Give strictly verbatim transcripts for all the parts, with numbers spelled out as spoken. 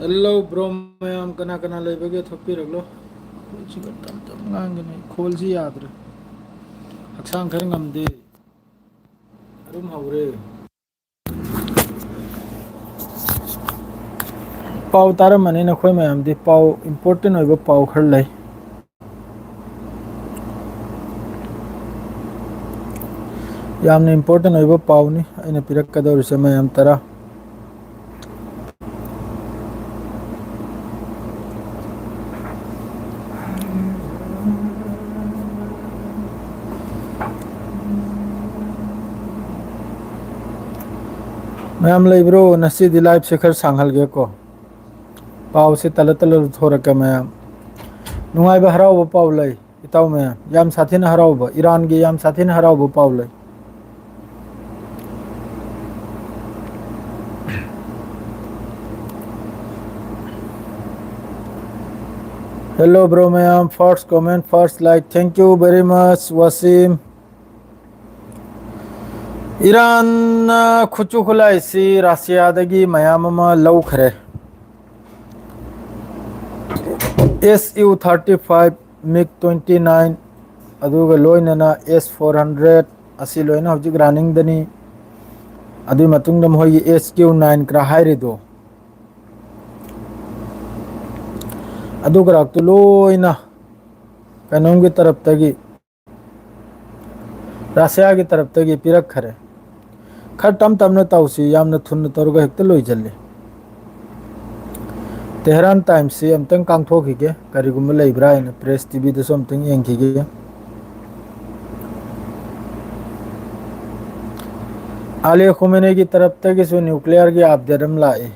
Hello bro ꯃꯌꯥꯝ, ꯀꯅꯥ ꯀꯅꯥ ꯂꯩꯕꯒꯦ ꯊꯣꯛꯄꯤꯔꯛꯂꯣ꯫ ꯈꯣꯜꯁꯤꯒ ꯇꯞ ꯇꯞ ꯉꯥꯡꯒꯅꯤ, ꯈꯣꯜꯁꯤ ꯌꯥꯗ꯭ꯔꯦ, ꯍꯛꯆꯥꯡ ꯈꯔ ꯉꯝꯗꯦ, ꯑꯗꯨꯝ ꯍꯧꯔꯦ꯫ ꯄꯥꯎ ꯇꯥꯔꯝꯃꯅꯤ ꯅꯈꯣꯏ ꯃꯌꯥꯝꯗꯤ, ꯄꯥꯎ, important ꯑꯣꯏꯕ ꯄꯥꯎ ꯈꯔ ꯂꯩ꯫ ꯌꯥꯝꯅ important ꯑꯣꯏꯕ ꯄꯥꯎꯅꯤ ꯑꯩꯅ ꯄꯤꯔꯛꯀꯗꯧꯔꯤꯁꯦ ꯃꯌꯥꯝ ꯇꯔꯥ꯫ ꯃꯌꯥꯝ ꯂꯩꯕ꯭ꯔꯣ? ꯉꯁꯤꯗꯤ liveꯁꯦ ꯈꯔ ꯁꯥꯡꯍꯜꯒꯦꯀꯣ꯫ ꯄꯥꯎꯁꯦ ꯇꯂ ꯇꯂ ꯊꯣꯔꯛꯀꯦ ꯃꯌꯥꯝ꯫ ꯅꯨꯡꯉꯥꯏꯕ ꯍꯔꯥꯎꯕ ꯄꯥꯎ ꯂꯩ꯫ ꯏꯇꯥꯎ ꯃꯌꯥꯝ, ꯌꯥꯝ ꯁꯥꯊꯤꯅ ꯍꯔꯥꯎꯕ, ꯏꯔꯥꯟꯒꯤ ꯌꯥꯝ ꯁꯥꯊꯤꯅ ꯍꯔꯥꯎꯕ ꯄꯥꯎ ꯂꯩ꯫ Hello bro ꯃꯌꯥꯝ, first comment, first like, thank you very much Washim. ꯏꯔꯥꯟꯅ ꯈꯨꯠꯁꯨ ꯈꯨꯠꯂꯥꯏꯁꯤ ꯔꯁꯤꯌꯥꯗꯒꯤ ꯃꯌꯥꯝ ꯑꯃ ꯂꯧꯈ꯭ꯔꯦ꯫ S U thirty five, MiG twenty nine, ꯑꯗꯨꯒ ꯂꯣꯏꯅꯅ S four hundred, ꯑꯁꯤ ꯂꯣꯏꯅ ꯍꯧꯖꯤꯛ runningꯗꯅꯤ꯫ ꯑꯗꯨꯒꯤ ꯃꯇꯨꯡꯗ ꯃꯈꯣꯏꯒꯤ S Q nine ꯀꯔꯥ ꯍꯥꯏꯔꯤꯗꯣ, ꯑꯗꯨ ꯈꯔꯥꯛꯇꯨ ꯂꯣꯏꯅ ꯀꯩꯅꯣꯝꯒꯤ ꯇꯔꯞꯇꯒꯤ, ꯔꯁꯤꯌꯥꯒꯤ ꯇꯔꯞꯇꯒꯤ ꯄꯤꯔꯛꯈꯔꯦ꯫ ꯈꯔ ꯇꯞ ꯇꯞꯅ ꯇꯧꯁꯤ, ꯌꯥꯝꯅ ꯊꯨꯅ ꯇꯧꯔꯒ ꯍꯦꯛꯇ ꯂꯣꯏꯁꯤꯜꯂꯤ꯫ ꯇꯦꯍꯔꯥꯟ ꯇꯥꯏꯝꯁꯁꯤ ꯑꯝꯇꯪ ꯀꯥꯡꯊꯣꯛꯈꯤꯒꯦ, ꯀꯔꯤꯒꯨꯝꯕ ꯂꯩꯕ꯭ꯔꯥ ꯍꯥꯏꯅ ꯄ꯭ꯔꯦꯁ ꯇꯤꯚꯤꯗꯁꯨ ꯑꯝꯇꯪ ꯌꯦꯡꯈꯤꯒꯦ꯫ ꯑꯂꯤ ꯈꯨꯃꯦꯅꯤꯒꯤ ꯇꯔꯞꯇꯒꯤꯁꯨ ꯅ꯭ꯌꯨꯀ꯭ꯂꯤꯌꯔꯒꯤ ꯑꯞꯗꯦꯠ ꯑꯃ ꯂꯥꯛꯏ꯫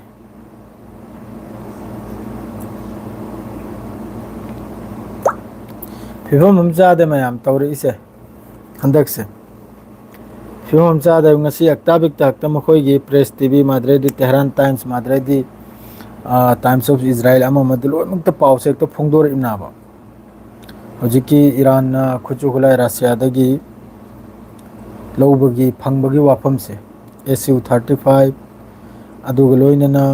ꯐꯤꯕꯝ ꯑꯃ ꯆꯥꯗꯦ ꯃꯌꯥꯝ ꯇꯧꯔꯛꯏꯁꯦ ꯍꯟꯗꯛꯁꯦ꯫ ꯐꯤꯕꯝ ꯑꯃ ꯆꯥꯗꯦ꯫ ꯉꯁꯤ ꯑꯛꯇꯥꯕꯤꯛꯇ ꯍꯛꯇ ꯃꯈꯣꯏꯒꯤ ꯄ꯭ꯔꯦꯁ ꯇꯤꯚꯤ ꯃꯥꯗ꯭ꯔꯦꯗꯤ, ꯇꯦꯍꯔꯥꯟ ꯇꯥꯏꯝꯁ ꯃꯥꯗ꯭ꯔꯦꯗꯤ, ꯇꯥꯏꯝꯁ ꯑꯣꯐ ꯏꯖꯔꯥꯏꯜ ꯑꯃ ꯑꯃꯗ ꯂꯣꯏꯅꯃꯛꯇ ꯄꯥꯎꯁꯦ ꯍꯦꯛꯇ ꯐꯣꯡꯗꯣꯔꯛꯏꯕꯅꯦꯕ꯫ ꯍꯧꯖꯤꯛꯀꯤ ꯏꯔꯥꯟꯅ ꯈꯨꯠꯁꯨ ꯈꯨꯠꯂꯥꯏ ꯔꯁꯤꯌꯥꯗꯒꯤ ꯂꯧꯕꯒꯤ, ꯐꯪꯕꯒꯤ ꯋꯥꯐꯝꯁꯦ, S U thirty five, ꯑꯗꯨꯒ ꯂꯣꯏꯅꯅ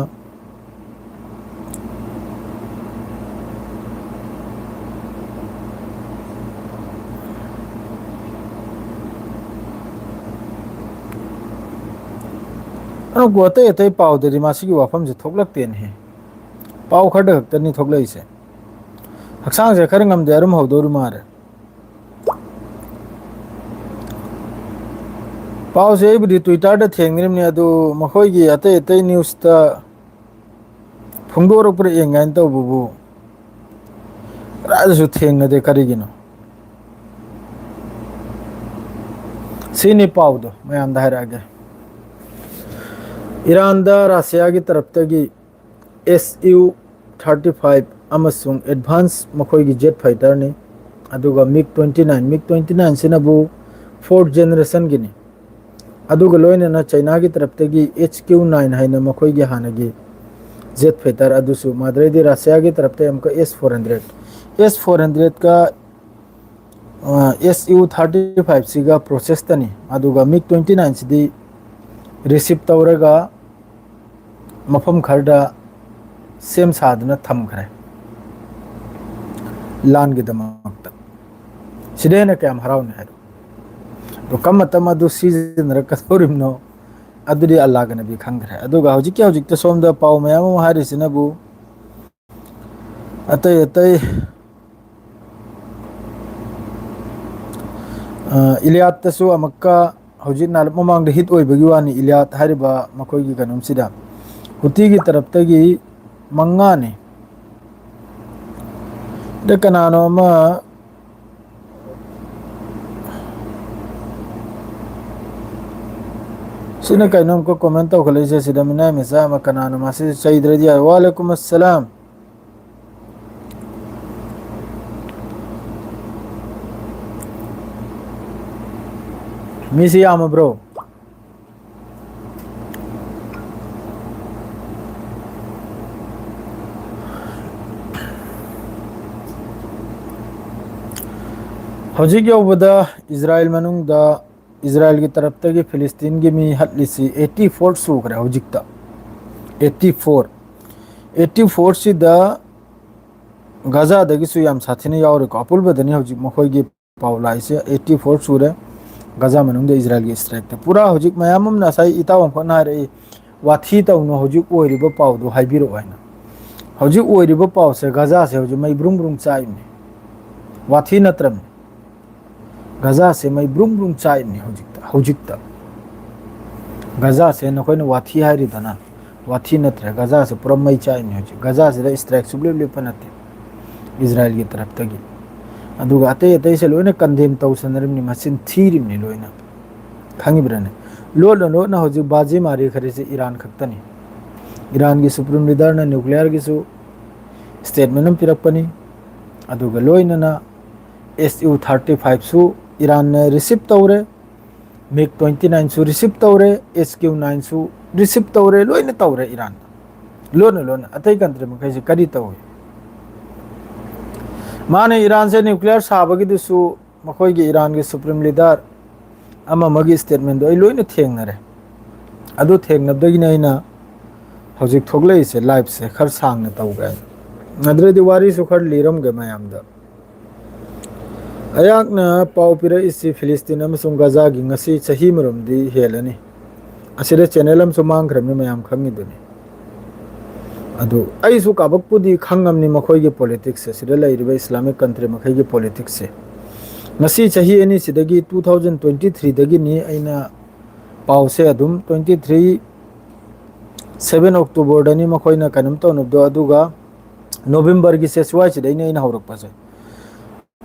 ꯑꯗꯨꯕꯨ ꯑꯇꯩ ꯑꯇꯩ ꯄꯥꯎꯗꯗꯤ ꯃꯁꯤꯒꯤ ꯋꯥꯐꯝꯁꯦ ꯊꯣꯛꯂꯛꯇꯦꯅꯦꯍꯦ꯫ ꯄꯥꯎ ꯈꯔꯗ ꯈꯛꯇꯅꯤ ꯊꯣꯛꯂꯛꯏꯁꯦ꯫ ꯍꯛꯆꯥꯡꯁꯦ ꯈꯔ ꯉꯝꯗꯦ, ꯑꯔꯨꯝ ꯍꯧꯗꯧꯔꯤ ꯃꯥꯜꯂꯦ꯫ ꯄꯥꯎꯁꯦ ꯑꯩꯕꯨꯗꯤ Twitter-ꯗ ꯊꯦꯡꯅꯔꯤꯕꯅꯤ, ꯑꯗꯨ ꯃꯈꯣꯏꯒꯤ ꯑꯇꯩ ꯑꯇꯩ news-ꯇ ꯐꯣꯡꯗꯣꯔꯛꯄ꯭ꯔꯥ ꯌꯦꯡꯒꯦ ꯍꯥꯏꯅ ꯇꯧꯕꯕꯨ ꯀꯗꯥꯏꯗꯁꯨ ꯊꯦꯡꯅꯗꯦ꯫ ꯀꯔꯤꯒꯤꯅꯣ? ꯁꯤꯅꯤ ꯄꯥꯎꯗꯣ ꯃꯌꯥꯝꯗ ꯍꯥꯏꯔꯛꯑꯒꯦ꯫ ꯏꯔꯥꯟꯗ ꯔꯁꯤꯌꯥꯒꯤ ꯇꯔꯞꯇꯒꯤ S U thirty five ꯑꯃꯁꯨꯡ advance ꯃꯈꯣꯏꯒꯤ jet fighter-ꯅꯤ꯫ ꯑꯗꯨꯒ MiG twenty nine, MiG twenty nine ꯁꯤꯅꯕꯨ fourth generation-ꯒꯤꯅꯤ꯫ ꯑꯗꯨꯒ ꯂꯣꯏꯅꯅ ꯆꯩꯅꯥꯒꯤ ꯇꯔꯞꯇꯒꯤ H Q nine ꯍꯥꯏꯅ ꯃꯈꯣꯏꯒꯤ ꯍꯥꯟꯅꯒꯤ jet fighter ꯑꯗꯨꯁꯨ, ꯃꯗꯨꯗꯩꯗꯤ ꯔꯁꯤꯌꯥꯒꯤ ꯇꯔꯞꯇ ꯑꯃꯨꯛꯀ S four hundred, S four hundred-ꯀ, ꯑ, S U thirty five-ꯁꯤꯒ process-ꯇꯅꯤ꯫ ꯑꯗꯨꯒ MiG twenty nine-ꯁꯤꯗꯤ receive ꯇꯧꯔꯒ ꯃꯐꯝ ꯈꯔꯗ ꯁꯦꯝ ꯁꯥꯗꯨꯅ ꯊꯝꯈ꯭ꯔꯦ ꯂꯥꯟꯒꯤꯗꯃꯛꯇ꯫ ꯁꯤꯗ ꯍꯦꯟꯅ ꯀꯌꯥꯝ ꯍꯔꯥꯎꯅꯤ ꯍꯥꯏꯔꯣ? ꯑꯗꯣ ꯀꯔꯝꯕ ꯃꯇꯝ ꯑꯗꯨ ꯁꯤꯖꯤꯟꯅꯔꯛꯀꯗꯧꯔꯤꯕꯅꯣ, ꯑꯗꯨꯗꯤ ꯑꯜꯂꯥꯒ ꯅꯕꯤ ꯈꯪꯈ꯭ꯔꯦ꯫ ꯑꯗꯨꯒ ꯍꯧꯖꯤꯛꯀꯤ ꯍꯧꯖꯤꯛꯇ ꯁꯣꯝꯗ ꯄꯥꯎ ꯃꯌꯥꯝ ꯑꯃ ꯍꯥꯏꯔꯤꯁꯤꯅꯕꯨ ꯑꯇꯩ ꯑꯇꯩ, ꯑ, ꯏꯂꯤꯌꯥꯠꯇꯁꯨ ꯑꯃꯨꯛꯀ ꯍꯧꯖꯤꯛ ꯅꯥꯔꯛ ꯃꯃꯥꯡꯗ hit ꯑꯣꯏꯕꯒꯤ ꯋꯥꯅꯤ, ꯏꯂꯤꯌꯥꯠ ꯍꯥꯏꯔꯤꯕ ꯃꯈꯣꯏꯒꯤ ꯀꯩꯅꯣꯝꯁꯤꯗ ꯍꯨꯇꯤꯒꯤ ꯇꯔꯞꯇꯒꯤ ꯃꯉꯥꯅꯤ꯫ ꯑꯗ ꯀꯅꯥꯅꯣ ꯑꯃ, ꯁꯤꯅ ꯀꯩꯅꯣ ꯑꯃꯨꯛꯀ comment ꯇꯧꯈꯠꯂꯛꯏꯁꯦ ꯁꯤꯗ, ꯃꯤꯅꯥꯏ ꯃꯆꯥ ꯑꯃ, ꯀꯅꯥꯅꯣ ꯃꯥꯁꯤ? ꯆꯩꯗ꯭ꯔꯗꯤ ꯌꯥꯔꯦ꯫ ꯋꯥꯂꯦꯀꯨꯝ ꯑꯁꯂꯥꯝ꯫ ꯃꯤꯁꯤ ꯌꯥꯝꯃꯕ꯭ꯔꯣ? ꯍꯧꯖꯤꯛ ꯌꯧꯕꯗ ꯏꯖꯔꯥꯏꯜ ꯃꯅꯨꯡꯗ ꯏꯖꯔꯥꯏꯜꯒꯤ ꯇꯔꯞꯇꯒꯤ ꯐꯤꯂꯤꯁꯇꯤꯟꯒꯤ ꯃꯤ ꯍꯠꯂꯤꯁꯤ eighty four ꯁꯨꯈ꯭ꯔꯦ ꯍꯧꯖꯤꯛꯇ꯫ Eighty four, eighty four ꯁꯤꯗ ꯒꯥꯖꯥꯗꯒꯤꯁꯨ ꯌꯥꯝ ꯁꯥꯊꯤꯅ ꯌꯥꯎꯔꯤꯀꯣ꯫ ꯑꯄꯨꯟꯕꯗꯅꯤ ꯍꯧꯖꯤꯛ ꯃꯈꯣꯏꯒꯤ ꯄꯥꯎ ꯂꯥꯛꯏꯁꯦ eighty four ꯁꯨꯔꯦ꯫ ꯒꯖꯥ ꯃꯅꯨꯡꯗ ꯏꯖꯔꯥꯏꯜꯒꯤ strike ꯇ꯫ ꯄꯨꯔꯥ ꯍꯧꯖꯤꯛ ꯃꯌꯥꯝ ꯑꯃꯅ ꯉꯁꯥꯏ ꯏꯇꯥꯎ ꯑꯃꯈꯛꯅ ꯍꯥꯏꯔꯛꯏ, "ꯋꯥꯊꯤ ꯇꯧꯅꯨ, ꯍꯧꯖꯤꯛ ꯑꯣꯏꯔꯤꯕ ꯄꯥꯎꯗꯨ ꯍꯥꯏꯕꯤꯔꯛꯑꯣ" ꯍꯥꯏꯅ꯫ ꯍꯧꯖꯤꯛ ꯑꯣꯏꯔꯤꯕ ꯄꯥꯎꯁꯦ, ꯒꯖꯥꯁꯦ ꯍꯧꯖꯤꯛ ꯃꯩ ꯕ꯭ꯔꯨꯡ ꯕ꯭ꯔꯨꯡ ꯆꯥꯛꯏꯕꯅꯤ꯫ ꯋꯥꯊꯤ ꯅꯠꯇ꯭ꯔꯕꯅꯤ꯫ ꯒꯖꯥꯁꯦ ꯃꯩ ꯕ꯭ꯔꯨꯡ ꯕ꯭ꯔꯨꯡ ꯆꯥꯛꯏꯕꯅꯤ ꯍꯧꯖꯤꯛꯇ, ꯍꯧꯖꯤꯛꯇ꯫ ꯒꯖꯥꯁꯦ ꯅꯈꯣꯏꯅ ꯋꯥꯊꯤ ꯍꯥꯏꯔꯤꯗꯅ, ꯋꯥꯊꯤ ꯅꯠꯇ꯭ꯔꯦ꯫ ꯒꯖꯥꯁꯦ ꯄꯨꯔꯥ ꯃꯩ ꯆꯥꯛꯏꯕꯅꯤ ꯍꯧꯖꯤꯛ꯫ ꯒꯖꯥꯁꯤꯗ strike ꯁꯨꯡꯂꯦꯞ ꯂꯦꯞꯄ ꯅꯠꯇꯦ ꯏꯖꯔꯥꯏꯜꯒꯤ ꯇꯔꯞꯇꯒꯤ꯫ ꯑꯗꯨꯒ ꯑꯇꯩ ꯑꯇꯩꯁꯦ ꯂꯣꯏꯅ condemn ꯇꯧꯁꯟꯅꯔꯤꯕꯅꯤ, ꯃꯆꯤꯟ ꯊꯤꯔꯤꯕꯅꯤ ꯂꯣꯏꯅ꯫ ꯈꯪꯉꯤꯕ꯭ꯔꯥꯅꯦ? ꯂꯣꯟꯅ ꯂꯣꯟꯅ ꯍꯧꯖꯤꯛ ꯕꯥꯖꯤ ꯃꯥꯔꯤ ꯈꯔꯤꯁꯦ ꯏꯔꯥꯟ ꯈꯛꯇꯅꯤ꯫ ꯏꯔꯥꯟꯒꯤ supreme leader ꯅ nuclear ꯒꯤꯁꯨ statement ꯑꯃ ꯄꯤꯔꯛꯄꯅꯤ, ꯑꯗꯨꯒ ꯂꯣꯏꯅꯅ S U thirty five ꯁꯨ ꯏꯔꯥꯟꯅ receive ꯇꯧꯔꯦ, MiG twenty nine ꯁꯨ receive ꯇꯧꯔꯦ, S Q nine ꯁꯨ receive ꯇꯧꯔꯦ, ꯂꯣꯏꯅ ꯇꯧꯔꯦ ꯏꯔꯥꯟꯅ꯫ ꯂꯣꯟꯅ ꯂꯣꯟꯅ ꯑꯇꯩ country ꯃꯈꯩꯁꯦ ꯀꯔꯤ ꯇꯧꯏ? ꯃꯥꯅ ꯏꯔꯥꯟꯁꯦ nuclear ꯁꯥꯕꯒꯤꯗꯨꯁꯨ ꯃꯈꯣꯏꯒꯤ ꯏꯔꯥꯟꯒꯤ supreme leader ꯑꯃ ꯑꯃꯒꯤ statement ꯗꯣ ꯑꯩ ꯂꯣꯏꯅ ꯊꯦꯡꯅꯔꯦ꯫ ꯑꯗꯨ ꯊꯦꯡꯅꯕꯗꯒꯤꯅꯦ ꯑꯩꯅ ꯍꯧꯖꯤꯛ ꯊꯣꯛꯂꯛꯏꯁꯦ, live ꯁꯦ ꯈꯔ ꯁꯥꯡꯅ ꯇꯧꯒꯦ ꯍꯥꯏꯅ꯫ ꯑꯗꯨꯗꯩꯗꯤ ꯋꯥꯔꯤꯁꯨ ꯈꯔ ꯂꯤꯔꯝꯒꯦ ꯃꯌꯥꯝꯗ꯫ ꯑꯩꯍꯥꯛꯅ ꯄꯥꯎ ꯄꯤꯔꯛꯏꯁꯤ ꯐꯤꯂꯤꯁꯇꯤꯟ ꯑꯃꯁꯨꯡ ꯒꯖꯥꯒꯤ ꯉꯁꯤ ꯆꯍꯤ ꯑꯃꯔꯣꯝꯗꯤ ꯍꯦꯜꯂꯅꯤ꯫ ꯑꯁꯤꯗ channel ꯑꯃꯁꯨ ꯃꯥꯡꯈ꯭ꯔꯕꯅꯤ, ꯃꯌꯥꯝ ꯈꯪꯉꯤꯗꯨꯅꯤ꯫ ꯑꯗꯨ ꯑꯩꯁꯨ ꯀꯥꯕꯛꯄꯨꯗꯤ ꯈꯪꯉꯝꯅꯤ ꯃꯈꯣꯏꯒꯤ politics ꯁꯦ, ꯁꯤꯗ ꯂꯩꯔꯤꯕ Islamic country ꯃꯈꯩꯒꯤ politics ꯁꯦ꯫ ꯉꯁꯤ ꯆꯍꯤ ꯑꯅꯤꯁꯤꯗꯒꯤ, two thousand twenty three ꯗꯒꯤꯅꯤ ꯑꯩꯅ ꯄꯥꯎꯁꯦ ꯑꯗꯨꯝ, twenty three seven October ꯗꯅꯤ ꯃꯈꯣꯏꯅ ꯀꯩꯅꯣꯝ ꯇꯧꯅꯕꯗꯣ, ꯑꯗꯨꯒ November ꯒꯤꯁꯦ ꯁ꯭ꯋꯥꯏꯁꯤꯗꯩꯅꯦ ꯑꯩꯅ ꯍꯧꯔꯛꯄꯁꯦ꯫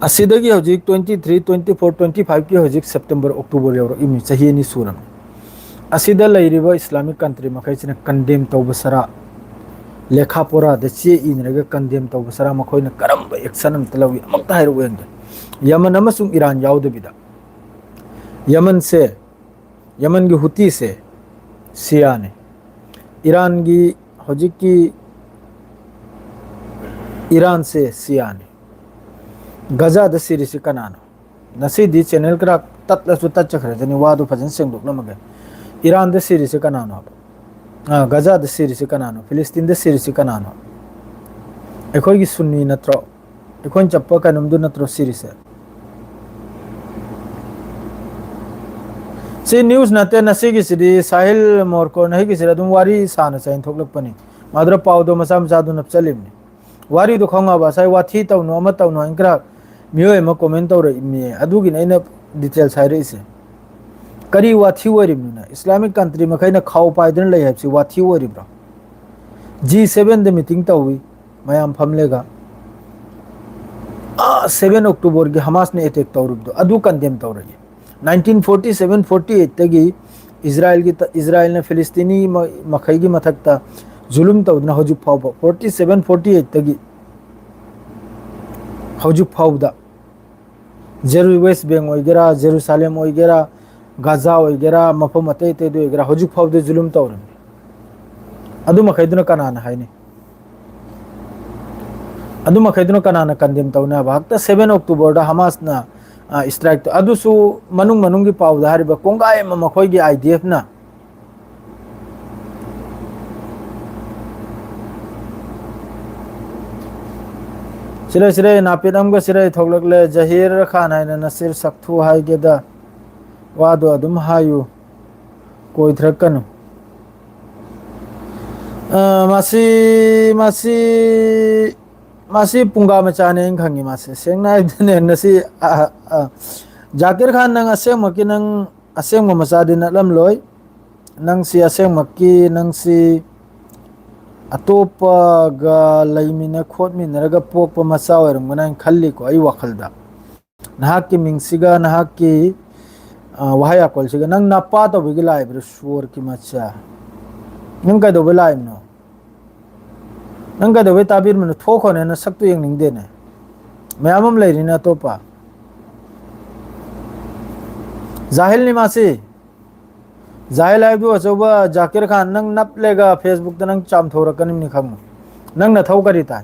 ꯑꯁꯤꯗꯒꯤ ꯍꯧꯖꯤꯛ twenty three, twenty four, twenty five ꯀꯤ ꯍꯧꯖꯤꯛ September, October ꯌꯧꯔꯛꯏꯃꯤ, ꯆꯍꯤ ꯑꯅꯤ ꯁꯨꯔꯝꯃꯤ꯫ ꯑꯁꯤꯗ ꯂꯩꯔꯤꯕ Islamic country ꯃꯈꯩꯁꯤꯅ condemn ꯇꯧꯕ ꯁꯔꯥ, ꯂꯦꯈꯥ ꯄꯣꯔꯥꯗ ꯆꯦ ꯏꯅꯔꯒ condemn ꯇꯧꯕ ꯁꯔꯥ, ꯃꯈꯣꯏꯅ ꯀꯔꯝꯕ action ꯑꯝꯇ ꯂꯧꯏ? ꯑꯃꯨꯛꯇ ꯍꯥꯏꯔꯛꯎ ꯌꯦꯡꯒꯦ꯫ ꯌꯃꯟ ꯑꯃꯁꯨꯡ ꯏꯔꯥꯟ ꯌꯥꯎꯗꯕꯤꯗ꯫ ꯌꯃꯟꯁꯦ, ꯌꯃꯟꯒꯤ ꯍꯨꯇꯤꯁꯦ ꯁꯤꯌꯥꯅꯤ꯫ ꯏꯔꯥꯟꯒꯤ, ꯍꯧꯖꯤꯛꯀꯤ ꯏꯔꯥꯟꯁꯦ ꯁꯤꯌꯥꯅꯤ꯫ ꯒꯖꯥꯗ ꯁꯤꯔꯤꯁꯤ ꯀꯅꯥꯅꯣ? ꯉꯁꯤꯗꯤ channel ꯈꯔ ꯇꯠꯂꯁꯨ ꯇꯠꯆꯈ꯭ꯔꯖꯅꯤ, ꯋꯥꯗꯨ ꯐꯖꯅ ꯁꯦꯡꯗꯣꯛꯂꯝꯃꯒꯦ꯫ ꯏꯔꯥꯟꯗ ꯁꯤꯔꯤꯁꯤ ꯀꯅꯥꯅꯣ ꯍꯥꯏꯕ? ꯑꯥ, ꯒꯖꯥꯗ ꯁꯤꯔꯤꯁꯤ ꯀꯅꯥꯅꯣ? ꯐꯤꯂꯤꯁꯇꯤꯟꯗ ꯁꯤꯔꯤꯁꯤ ꯀꯅꯥꯅꯣ? ꯑꯩꯈꯣꯏꯒꯤ ꯁꯨꯟꯅꯤ ꯅꯠꯇ꯭ꯔꯣ? ꯑꯩꯈꯣꯏꯅ ꯆꯠꯄ ꯀꯩꯅꯣꯝꯗꯨ ꯅꯠꯇ꯭ꯔꯣ ꯁꯤꯔꯤꯁꯦ? ꯁꯤ news ꯅꯠꯇꯦ, ꯉꯁꯤꯒꯤꯁꯤꯗꯤ ꯁꯥꯍꯤꯜ ꯃꯣꯔꯀꯣꯟ ꯍꯩꯒꯤꯁꯤꯗ ꯑꯗꯨꯝ ꯋꯥꯔꯤ ꯁꯥꯅ ꯆꯥꯏꯅ ꯊꯣꯛꯂꯛꯄꯅꯤ꯫ ꯃꯗꯨꯗ ꯄꯥꯎꯗꯣ ꯃꯆꯥ ꯃꯆꯥꯗꯨ ꯅꯞꯆꯜꯂꯤꯕꯅꯤ꯫ ꯋꯥꯔꯤꯗꯣ ꯈꯪꯉꯕ? ꯉꯁꯥꯏ ꯋꯥꯊꯤ ꯇꯧꯅꯨ, ꯑꯃ ꯇꯧꯅꯨ ꯍꯥꯏꯅ ꯈꯔ ꯃꯤꯑꯣꯏ ꯑꯃ comment ꯇꯧꯔꯛꯏꯃꯤ꯫ ꯑꯗꯨꯒꯤꯅꯤ ꯑꯩꯅ details ꯍꯥꯏꯔꯛꯏꯁꯦ꯫ ꯀꯔꯤ ꯋꯥꯊꯤ ꯑꯣꯏꯔꯤꯕꯅꯤꯅ? Islamic country ꯃꯈꯩꯅ ꯈꯥꯎ ꯄꯥꯏꯗꯨꯅ ꯂꯩ ꯍꯥꯏꯕꯁꯤ ꯋꯥꯊꯤ ꯑꯣꯏꯔꯤꯕ꯭ꯔꯣ? G seven ꯗ meeting ꯇꯧꯏ, ꯃꯌꯥꯝ ꯐꯝꯂꯦꯒ꯫ ꯑꯥ, seven October ꯒꯤ ꯍꯃꯥꯁꯅ attack ꯇꯧꯔꯤꯕꯗꯣ, ꯑꯗꯨ condemn ꯇꯧꯔꯛꯏ꯫ Nineteen forty seven forty eight ꯇꯒꯤ ꯏꯖꯔꯥꯏꯜꯒꯤ ꯇ-, ꯏꯖꯔꯥꯏꯜꯅ ꯐꯤꯂꯤꯁꯇꯤꯅꯤ ꯃ-, ꯃꯈꯩꯒꯤ ꯃꯊꯛꯇ ꯖꯨꯂꯨꯝ ꯇꯧꯗꯨꯅ ꯍꯧꯖꯤꯛ ꯐꯥꯎꯕ, forty seven forty eight ꯇꯒꯤ ꯍꯧꯖꯤꯛ ꯐꯥꯎꯕꯗ, ꯖꯦꯔꯨ-, West Bank ꯑꯣꯏꯒꯦꯔꯥ, ꯖꯦꯔꯨꯁꯥꯂꯦꯝ ꯑꯣꯏꯒꯦꯔꯥ, ꯒꯥꯖꯥ ꯑꯣꯏꯒꯦꯔꯥ, ꯃꯐꯝ ꯑꯇꯩ ꯑꯇꯩꯗ ꯑꯣꯏꯒꯦꯔꯥ, ꯍꯧꯖꯤꯛ ꯐꯥꯎꯕꯗ ꯖꯨꯂꯨꯝ ꯇꯧꯔꯤꯕꯅꯤ꯫ ꯑꯗꯨ ꯃꯈꯩꯗꯨꯅ ꯀꯅꯥꯅ ꯍꯥꯏꯅꯤ? ꯑꯗꯨ ꯃꯈꯩꯗꯨꯅ ꯀꯅꯥꯅ condemn ꯇꯧꯅꯤ ꯍꯥꯏꯕ? ꯍꯛꯇ seven October ꯗ ꯍꯃꯥꯁꯅ, ꯑ, strike ꯇꯧ-, ꯑꯗꯨꯁꯨ ꯃꯅꯨꯡ ꯃꯅꯨꯡꯒꯤ ꯄꯥꯎꯗ ꯍꯥꯏꯔꯤꯕ ꯀꯣꯡꯒꯥꯏ ꯑꯃ ꯃꯈꯣꯏꯒꯤ I D F ꯅ꯫ ꯁꯤꯔꯩ, ꯁꯤꯔꯩ, ꯅꯥꯄꯤꯠ ꯑꯃꯒ ꯁꯤꯔꯩ ꯊꯣꯛꯂꯛꯂꯦ꯫ ꯖꯍꯤꯔ ꯈꯥꯟ ꯍꯥꯏꯅ ꯅꯁꯤꯔ ꯁꯛꯊꯨ ꯍꯥꯏꯒꯦꯗ꯫ ꯋꯥꯗꯣ ꯑꯗꯨꯝ ꯍꯥꯏꯌꯨ꯫ ꯀꯣꯏꯊꯔꯛꯀꯅꯨ꯫ ꯑ, ꯃꯁꯤ, ꯃꯁꯤ, ꯃꯁꯤ ꯄꯨꯡꯒꯥ ꯃꯆꯥꯅꯦ ꯑꯩꯅ ꯈꯪꯉꯤ ꯃꯥꯁꯦ꯫ ꯁꯦꯡꯅ ꯍꯥꯏꯕꯗꯅꯦ, ꯉꯁꯤ, ꯑ, ꯑ, ꯖꯥꯀꯤꯔ ꯈꯥꯟ, ꯅꯪ ꯑꯁꯦꯡꯃꯛꯀꯤ ꯅꯪ ꯑꯁꯦꯡꯕ ꯃꯆꯥꯗꯤ ꯅꯠꯂꯝꯂꯣꯏ꯫ ꯅꯪꯁꯤ ꯑꯁꯦꯡꯃꯛꯀꯤ, ꯅꯪꯁꯤ ꯑꯇꯣꯞꯄꯒ ꯂꯩꯃꯤꯟꯅ ꯈꯣꯠꯃꯤꯟꯅꯔꯒ ꯄꯣꯛꯄ ꯃꯆꯥ ꯑꯣꯏꯔꯝꯒꯅꯤ ꯍꯥꯏꯅ ꯈꯜꯂꯤꯀꯣ, ꯑꯩ ꯋꯥꯈꯜꯗ꯫ ꯅꯍꯥꯛꯀꯤ ꯃꯤꯡꯁꯤꯒ ꯅꯍꯥꯛꯀꯤ, ꯑ, ꯋꯥꯍꯩ ꯑꯀꯣꯜꯁꯤꯒ ꯅꯪ ꯅꯄꯥ ꯇꯧꯕꯒꯤ ꯂꯥꯛꯏꯕ꯭ꯔꯥ? ꯁꯣꯔꯒꯤ ꯃꯆꯥ꯫ ꯅꯪ ꯀꯩꯗꯧꯕꯩ ꯂꯥꯛꯏꯕꯅꯣ? ꯅꯪ ꯀꯩꯗꯧꯕꯩ ꯇꯥꯕꯤꯔꯝꯃꯤꯅꯣ? ꯊꯣꯛꯈꯣꯅꯦ, ꯅꯁꯛꯇꯨ ꯌꯦꯡꯅꯤꯡꯗꯦꯅꯦ꯫ ꯃꯌꯥꯝ ꯑꯃ ꯂꯩꯔꯤꯅꯦ ꯑꯇꯣꯞꯄ꯫ ꯖꯥꯍꯤꯜꯅꯤ ꯃꯥꯁꯤ꯫ ꯖꯥꯍꯤꯜ ꯍꯥꯏꯕꯗꯨ ꯑꯆꯧꯕ ꯖꯥꯀꯤꯔ ꯈꯥꯟ, ꯅꯪ ꯅꯞꯂꯦꯒ Facebook ꯇ ꯅꯪ ꯆꯥꯝꯊꯣꯔꯛꯀꯅꯤꯅꯤ ꯈꯪꯉꯨ꯫ ꯅꯪ ꯅꯊꯧ ꯀꯔꯤ ꯇꯥꯏ?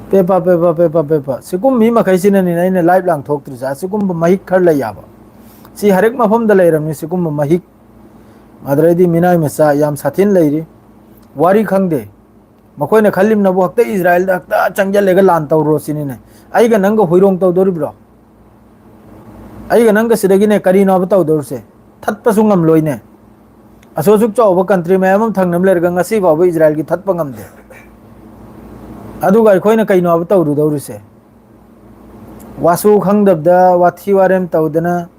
ꯄꯦꯄꯥ, ꯄꯦꯄꯥ, ꯄꯦꯄꯥ, ꯄꯦꯄꯥ꯫ ꯁꯤꯒꯨꯝꯕ ꯃꯤ ꯃꯈꯩꯁꯤꯅꯅꯤꯅꯦ ꯑꯩꯅ live ꯂꯥꯡꯊꯣꯛꯇ꯭ꯔꯤꯁꯦ꯫ ꯑꯁꯤꯒꯨꯝꯕ ꯃꯍꯤꯛ ꯈꯔ ꯂꯩ ꯌꯥꯕ꯫ ꯁꯤ ꯍꯔꯦꯛ ꯃꯐꯝꯗ ꯂꯩꯔꯝꯅꯤ ꯁꯤꯒꯨꯝꯕ ꯃꯍꯤꯛ꯫ ꯑꯗꯨꯗꯩꯗꯤ ꯃꯤꯅꯥꯏ ꯃꯆꯥ ꯌꯥꯝ ꯁꯥꯊꯤꯅ ꯂꯩꯔꯤ꯫ ꯋꯥꯔꯤ ꯈꯪꯗꯦ꯫ ꯃꯈꯣꯏꯅ ꯈꯜꯂꯤꯕꯅꯕꯨ ꯍꯦꯛꯇ ꯏꯖꯔꯥꯏꯜꯗ ꯍꯦꯛꯇ ꯆꯪꯁꯤꯜꯂꯒ ꯂꯥꯟ ꯇꯧꯔꯣ ꯁꯤꯅꯤꯅꯦ꯫ ꯑꯩꯒ ꯅꯪꯒ ꯍꯨꯏꯔꯣꯡ ꯇꯧꯗꯣꯔꯤꯕ꯭ꯔꯣ? ꯑꯩꯒ ꯅꯪꯒ ꯁꯤꯗꯒꯤꯅꯦ ꯀꯔꯤꯅꯣꯕ ꯇꯧꯗꯧꯔꯤꯁꯦ? ꯊꯠꯄꯁꯨ ꯉꯝꯂꯣꯏꯅꯦ꯫ ꯑꯁꯨꯛ ꯑꯁꯨꯛ ꯆꯥꯎꯕ ꯀꯟꯇ꯭ꯔꯤ ꯃꯌꯥꯝ ꯑꯃ ꯊꯪꯅꯕ ꯂꯩꯔꯒ ꯉꯁꯤ ꯐꯥꯎꯕ ꯏꯖꯔꯥꯏꯜꯒꯤ ꯊꯠꯄ ꯉꯝꯗꯦ꯫ ꯑꯗꯨꯒ ꯑꯩꯈꯣꯏꯅ ꯀꯩꯅꯣꯕ ꯇꯧꯔꯨꯗꯧꯔꯤꯁꯦ? ꯋꯥꯁꯨ ꯈꯪꯗꯕꯗ ꯋꯥꯊꯤ ꯋꯥꯔꯦꯝ ꯇꯧꯗꯅ,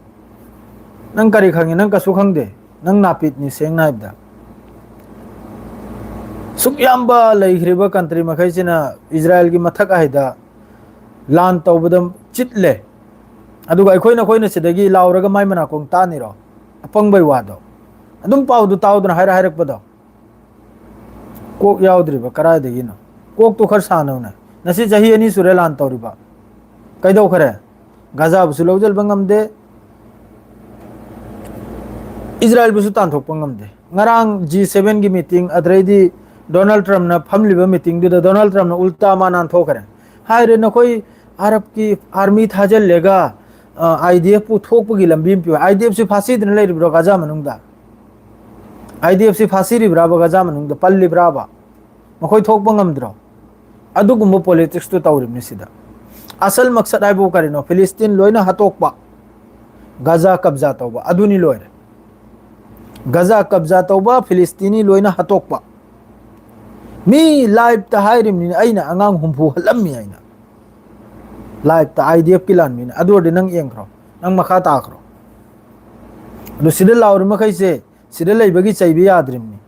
ꯅꯪ ꯀꯔꯤ ꯈꯪꯉꯤ? ꯅꯪ ꯀꯩꯁꯨ ꯈꯪꯗꯦ꯫ ꯅꯪ ꯅꯥꯄꯤꯠꯅꯤ, ꯁꯦꯡꯅ ꯍꯥꯏꯕꯗ꯫ ꯁꯨꯛ ꯌꯥꯝꯕ ꯂꯩꯈ꯭ꯔꯤꯕ ꯀꯟꯇ꯭ꯔꯤ ꯃꯈꯩꯁꯤꯅ ꯏꯖꯔꯥꯏꯜꯒꯤ ꯃꯊꯛ ꯍꯥꯏꯗ ꯂꯥꯟ ꯇꯧꯕꯗ ꯆꯤꯠꯂꯦ꯫ ꯑꯗꯨꯒ ꯑꯩꯈꯣꯏꯅ, ꯑꯩꯈꯣꯏꯅ ꯁꯤꯗꯒꯤ ꯂꯥꯎꯔꯒ ꯃꯥꯏ ꯃꯅꯥꯀꯣꯡ ꯇꯥꯅꯤꯔꯣ? ꯑꯄꯪꯕꯩ ꯋꯥꯗꯣ꯫ ꯑꯗꯨꯝ ꯄꯥꯎꯗꯨ ꯇꯥꯎꯗꯅ ꯍꯥꯏꯔ ꯍꯥꯏꯔꯛꯄꯗꯣ꯫ ꯀꯣꯛ ꯌꯥꯎꯗ꯭ꯔꯤꯕ ꯀꯔꯥꯏꯗꯒꯤꯅꯣ? ꯀꯣꯛꯇꯣ ꯈꯔ ꯁꯥꯟꯅꯧꯅꯦ꯫ ꯉꯁꯤ ꯆꯍꯤ ꯑꯅꯤ ꯁꯨꯔꯦ ꯂꯥꯟ ꯇꯧꯔꯤꯕ꯫ ꯀꯩꯗꯧꯈꯔꯦ? ꯒꯥꯖꯥꯕꯨꯁꯨ ꯂꯧꯁꯤꯟꯕ ꯉꯝꯗꯦ, ꯏꯖꯔꯥꯏꯜꯕꯨꯁꯨ ꯇꯥꯟꯊꯣꯛꯄ ꯉꯝꯗꯦ꯫ ꯉꯔꯥꯡ ꯖꯤ ꯁꯦꯚꯦꯟꯒꯤ ꯃꯤꯇꯤꯡ, ꯑꯗꯩꯗꯤ ꯗꯣꯅꯥꯜꯗ ꯇ꯭ꯔꯝꯞꯅ ꯐꯝꯂꯤꯕ ꯃꯤꯇꯤꯡꯗꯨꯗ ꯗꯣꯅꯥꯜꯗ ꯇ꯭ꯔꯝꯞꯅ ꯎꯜꯇꯥ ꯃꯥ ꯅꯥꯟꯊꯣꯛꯈ꯭ꯔꯦ꯫ ꯍꯥꯏꯔꯦ, ꯅꯈꯣꯏ ꯑꯔꯕꯀꯤ ꯑꯥꯔꯃꯤ ꯊꯥꯖꯤꯜꯂꯦꯒ ꯑꯥꯏ ꯗꯤ ꯑꯦꯐꯄꯨ ꯊꯣꯛꯄꯒꯤ ꯂꯝꯕꯤ ꯑꯃ ꯄꯤꯌꯨ꯫ ꯑꯥꯏ ꯗꯤ ꯑꯦꯐꯁꯤ ꯐꯥꯁꯤꯗꯅ ꯂꯩꯔꯤꯕ꯭ꯔꯣ ꯒꯥꯖꯥ ꯃꯅꯨꯡꯗ? ꯑꯥꯏ ꯗꯤ ꯑꯦꯐꯁꯤ ꯐꯥꯁꯤꯔꯤꯕ꯭ꯔꯥꯕ ꯒꯥꯖꯥ ꯃꯅꯨꯡꯗ? ꯄꯜꯂꯤꯕ꯭ꯔꯥꯕ? ꯃꯈꯣꯏ ꯊꯣꯛꯄ ꯉꯝꯗ꯭ꯔꯣ? ꯑꯗꯨꯒꯨꯝꯕ ꯄꯣꯂꯤꯇꯤꯛꯁꯇꯨ ꯇꯧꯔꯤꯕꯅꯤ ꯁꯤꯗ꯫ ꯑꯁꯜ ꯃꯛꯁꯠ ꯍꯥꯏꯕꯨ ꯀꯔꯤꯅꯣ? ꯐꯤꯂꯤꯁꯇꯤꯟ ꯂꯣꯏꯅ ꯍꯥꯠꯇꯣꯛꯄ, ꯒꯥꯖꯥ ꯀꯕꯖꯥ ꯇꯧꯕ, ꯑꯗꯨꯅꯤ ꯂꯣꯏꯔꯦ꯫ ꯒꯥꯖꯥ ꯀꯕꯖꯥ ꯇꯧꯕ, ꯐꯤꯂꯤꯁꯇꯤꯅꯤ ꯂꯣꯏꯅ ꯍꯥꯠꯇꯣꯛꯄ꯫ ꯃꯤ ꯂꯥꯏꯞꯇ ꯍꯥꯏꯔꯤꯕꯅꯤꯅ, ꯑꯩꯅ ꯑꯉꯥꯡ ꯍꯨꯝꯐꯨ ꯍꯠꯂꯝꯃꯤ ꯍꯥꯏꯅ꯫ ꯂꯥꯏꯞꯇ ꯑꯥꯏ ꯗꯤ ꯑꯦꯐꯀꯤ ꯂꯥꯟꯃꯤꯅ꯫ ꯑꯗꯨ ꯑꯣꯏꯔꯗꯤ ꯅꯪ ꯌꯦꯡꯈ꯭ꯔꯣ, ꯅꯪ ꯃꯈꯥ ꯇꯥꯈ꯭ꯔꯣ꯫ ꯑꯗꯨ ꯁꯤꯗ ꯂꯥꯎꯔꯤ ꯃꯈꯩꯁꯦ ꯁꯤꯗ ꯂꯩꯕꯒꯤ ꯆꯩꯕ ꯌꯥꯗ꯭ꯔꯤꯕꯅꯤ꯫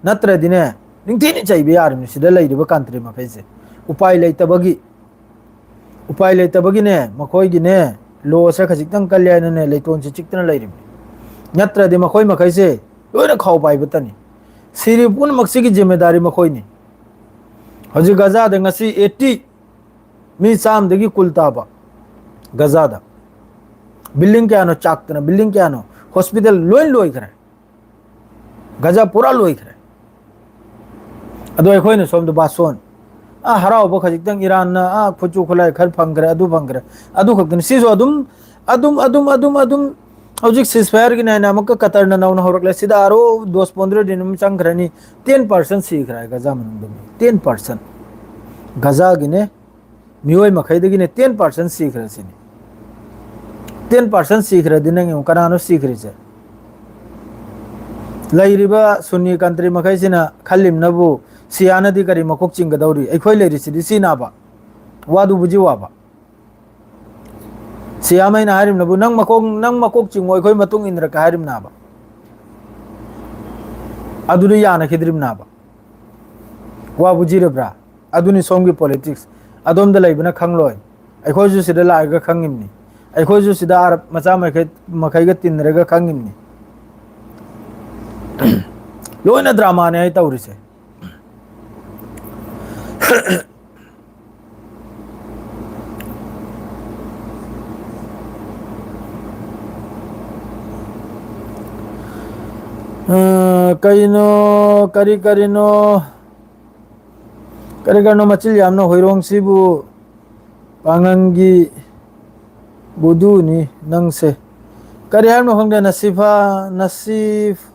ꯅꯠꯇ꯭ꯔꯗꯤꯅꯦ, ꯅꯤꯡꯊꯤꯅ ꯆꯩꯕ ꯌꯥꯔꯤꯕꯅꯤ ꯁꯤꯗ ꯂꯩꯔꯤꯕ ꯀꯟꯇ꯭ꯔꯤ ꯃꯈꯩꯁꯦ꯫ ꯎꯄꯥꯏ ꯂꯩꯇꯕꯒꯤ, ꯎꯄꯥꯏ ꯂꯩꯇꯕꯒꯤꯅꯦ, ꯃꯈꯣꯏꯒꯤꯅꯦ, ꯂꯣꯁꯦ ꯈꯖꯤꯛꯇꯪ ꯀꯜꯂꯦ ꯍꯥꯏꯅꯅꯦ, ꯂꯩꯇꯣꯟꯁꯦ ꯆꯤꯛꯇꯅ ꯂꯩꯔꯤꯕꯅꯤ꯫ ꯅꯠꯇ꯭ꯔꯗꯤ ꯃꯈꯣꯏ ꯃꯈꯩꯁꯦ ꯂꯣꯏꯅ ꯈꯥꯎ ꯄꯥꯏꯕꯇꯅꯤ꯫ ꯁꯤꯔꯤꯕ ꯄꯨꯝꯅꯃꯛꯁꯤꯒꯤ ꯖꯤꯝꯃꯦꯗꯥꯔꯤ ꯃꯈꯣꯏꯅꯤ꯫ ꯍꯧꯖꯤꯛ ꯒꯖꯥꯗ ꯉꯁꯤ ꯑꯩꯠꯇꯤ, ꯃꯤ ꯆꯥꯝꯗꯒꯤ ꯀꯨꯜ ꯇꯥꯕ ꯒꯖꯥꯗ꯫ ꯕꯤꯜꯗꯤꯡ ꯀꯌꯥꯅꯣ ꯆꯥꯛꯇꯅ, ꯕꯤꯜꯗꯤꯡ ꯀꯌꯥꯅꯣ, ꯍꯣꯁꯄꯤꯇꯥꯜ ꯂꯣꯏ ꯂꯣꯏꯈ꯭ꯔꯦ꯫ ꯒꯖꯥ ꯄꯨꯔꯥ ꯂꯣꯏꯈ꯭ꯔꯦ꯫ ꯑꯗꯣ ꯑꯩꯈꯣꯏꯅ ꯁꯣꯝꯗ ꯕꯥꯁꯣꯟ, ꯑ, ꯍꯔꯥꯎꯕ ꯈꯖꯤꯛꯇꯪ ꯏꯔꯥꯟꯅ, ꯑ, ꯈꯨꯠꯁꯨ ꯈꯨꯠꯂꯥꯏ ꯈꯔ ꯐꯪꯈ꯭ꯔꯦ, ꯑꯗꯨ ꯐꯪꯈ꯭ꯔꯦ, ꯑꯗꯨ ꯈꯛꯇꯅꯤ꯫ ꯁꯤꯁꯨ ꯑꯗꯨꯝ, ꯑꯗꯨꯝ, ꯑꯗꯨꯝ, ꯑꯗꯨꯝ, ꯑꯗꯨꯝ ꯍꯧꯖꯤꯛ ceasefire ꯒꯤꯅꯦ ꯍꯥꯏꯅ ꯑꯃꯨꯛꯀ ꯀꯇꯔꯅ ꯅꯧꯅ ꯍꯧꯔꯛꯂꯦ꯫ ꯁꯤꯗ ꯑꯥꯔꯣ ꯗꯣꯁ ꯄꯣꯟꯗ꯭ꯔꯣ ꯗꯤꯟ ꯑꯃ ꯆꯪꯈ꯭ꯔꯅꯤ꯫ Ten percent ꯁꯤꯈ꯭ꯔꯦ ꯒꯖꯥ ꯃꯅꯨꯡꯗ ꯃꯤ꯫ Ten percent꯫ ꯒꯖꯥꯒꯤꯅꯦ, ꯃꯤꯑꯣꯏ ꯃꯈꯩꯗꯒꯤꯅꯦ ten percent ꯁꯤꯈ꯭ꯔꯦ ꯁꯤꯅꯤ꯫ ten percent ꯁꯤꯈ꯭ꯔꯗꯤ ꯅꯪ ꯌꯦꯡꯉꯨ, ꯀꯅꯥꯅꯣ ꯁꯤꯈ꯭ꯔꯤꯁꯦ? ꯂꯩꯔꯤꯕ ꯁꯨꯟꯅꯤ country ꯃꯈꯩꯁꯤꯅ ꯈꯜꯂꯤꯕꯅꯕꯨ, ꯁꯤꯌꯥꯅꯗꯤ ꯀꯔꯤ ꯃꯀꯣꯛ ꯆꯤꯡꯒꯗꯧꯔꯤ? ꯑꯩꯈꯣꯏ ꯂꯩꯔꯤꯁꯤꯗꯤ ꯁꯤꯅꯥꯕ, ꯋꯥꯗꯨꯕꯨꯖꯤ ꯋꯥꯕ꯫ ꯁꯤꯌꯥꯃꯩꯅ ꯍꯥꯏꯔꯤꯕꯅꯕꯨ, "ꯅꯪ ꯃꯀꯣꯛ, ꯅꯪ ꯃꯀꯣꯛ ꯆꯤꯡꯉꯣ, ꯑꯩꯈꯣꯏ ꯃꯇꯨꯡ ꯏꯟꯅꯔꯛꯀꯦ" ꯍꯥꯏꯔꯤꯕꯅꯥꯕ꯫ ꯑꯗꯨꯗ ꯌꯥꯅꯈꯤꯗ꯭ꯔꯤꯕꯅꯥꯕ꯫ ꯋꯥꯕꯨ ꯖꯤꯔꯕ꯭ꯔꯥ? ꯑꯗꯨꯅꯤ ꯁꯣꯝꯒꯤ politics꯫ ꯑꯗꯣꯝꯗ ꯂꯩꯕꯅ ꯈꯪꯂꯣꯏ꯫ ꯑꯩꯈꯣꯏꯁꯨ ꯁꯤꯗ ꯂꯥꯛꯑꯒ ꯈꯪꯉꯤꯕꯅꯤ꯫ ꯑꯩꯈꯣꯏꯁꯨ ꯁꯤꯗ ꯑꯔꯕ ꯃꯆꯥ ꯃꯈꯩ, ꯃꯈꯩꯒ ꯇꯤꯟꯅꯔꯒ ꯈꯪꯉꯤꯕꯅꯤ꯫ ꯂꯣꯏꯅ dramaꯅꯦ ꯑꯩ ꯇꯧꯔꯤꯁꯦ꯫ ꯑ, ꯀꯩꯅꯣ, ꯀꯔꯤ ꯀꯔꯤꯅꯣ? ꯀꯔꯤ ꯀꯔꯤꯅꯣ ꯃꯆꯤꯜ ꯌꯥꯝꯅ ꯍꯣꯏꯔꯣꯡꯁꯤꯕꯨ? ꯄꯥꯡꯒꯪꯒꯤ ꯕꯨꯗꯨꯅꯤ ꯅꯪꯁꯦ꯫ ꯀꯔꯤ ꯍꯥꯏꯕꯅꯣ ꯈꯪꯗꯦ, ꯅꯁꯤꯐꯥ, ꯅꯁꯤꯐ,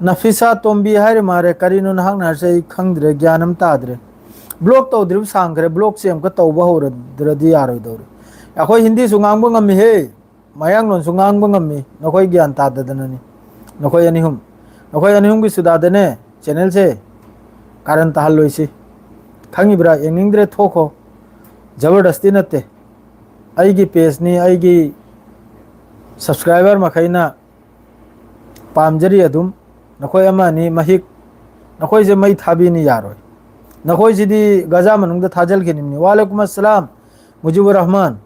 ꯅꯐꯤꯁꯥ ꯇꯣꯝꯕꯤ ꯍꯥꯏꯔ ꯃꯥꯜꯂꯦ꯫ ꯀꯔꯤꯅꯣ ꯅꯍꯥꯛꯅ ꯍꯥꯏꯔꯤꯁꯦ? ꯑꯩ ꯈꯪꯗ꯭ꯔꯦ, ꯒ꯭ꯌꯥꯟ ꯑꯃ ꯇꯥꯗ꯭ꯔꯦ꯫ Block ꯇꯧꯗ꯭ꯔꯤꯕ ꯁꯥꯡꯈ꯭ꯔꯦ, blockꯁꯦ ꯑꯃꯨꯛꯀ ꯇꯧꯕ ꯍꯧꯔꯗ꯭ꯔꯗꯤ ꯌꯥꯔꯣꯏꯗꯧꯔꯦ꯫ ꯑꯩꯈꯣꯏ ꯍꯤꯟꯗꯤꯁꯨ ꯉꯥꯡꯕ ꯉꯝꯃꯤꯍꯦ, ꯃꯌꯥꯡꯂꯣꯟꯁꯨ ꯉꯥꯡꯕ ꯉꯝꯃꯤ, ꯅꯈꯣꯏ ꯒ꯭ꯌꯥꯟ ꯇꯥꯗꯗꯅꯅꯤ꯫ ꯅꯈꯣꯏ ꯑꯅꯤ ꯑꯍꯨꯝ, ꯅꯈꯣꯏ ꯑꯅꯤ ꯑꯍꯨꯝꯒꯤ ꯁꯨꯗꯥꯗꯅꯦ channelꯁꯦ ꯀꯥꯔꯟ ꯇꯥꯍꯜꯂꯣꯏꯁꯤ꯫ ꯈꯪꯉꯤꯕ꯭ꯔꯥ? ꯌꯦꯡꯅꯤꯡꯗ꯭ꯔꯦ, ꯊꯣꯛꯈꯣ꯫ ꯖꯕꯔꯗꯁꯇꯤ ꯅꯠꯇꯦ, ꯑꯩꯒꯤ pageꯅꯤ, ꯑꯩꯒꯤ subscriber ꯃꯈꯩꯅ ꯄꯥꯝꯖꯔꯤ꯫ ꯑꯗꯨꯝ ꯅꯈꯣꯏ ꯑꯃ ꯑꯅꯤ ꯃꯍꯤꯛ, ꯅꯈꯣꯏꯁꯦ ꯃꯩ ꯊꯥꯕꯤꯅꯤ, ꯌꯥꯔꯣꯏ꯫ ꯅꯈꯣꯏꯁꯤꯗꯤ ꯒꯖꯥ ꯃꯅꯨꯡꯗ ꯊꯥꯖꯤꯜꯈꯤꯅꯤꯡꯅꯤ꯫ ꯋꯥꯂꯦꯀꯨꯝ ꯑꯁꯂꯥꯝ, ꯃꯨꯖꯤꯕꯨꯔ ꯔꯍꯃꯥꯟ꯫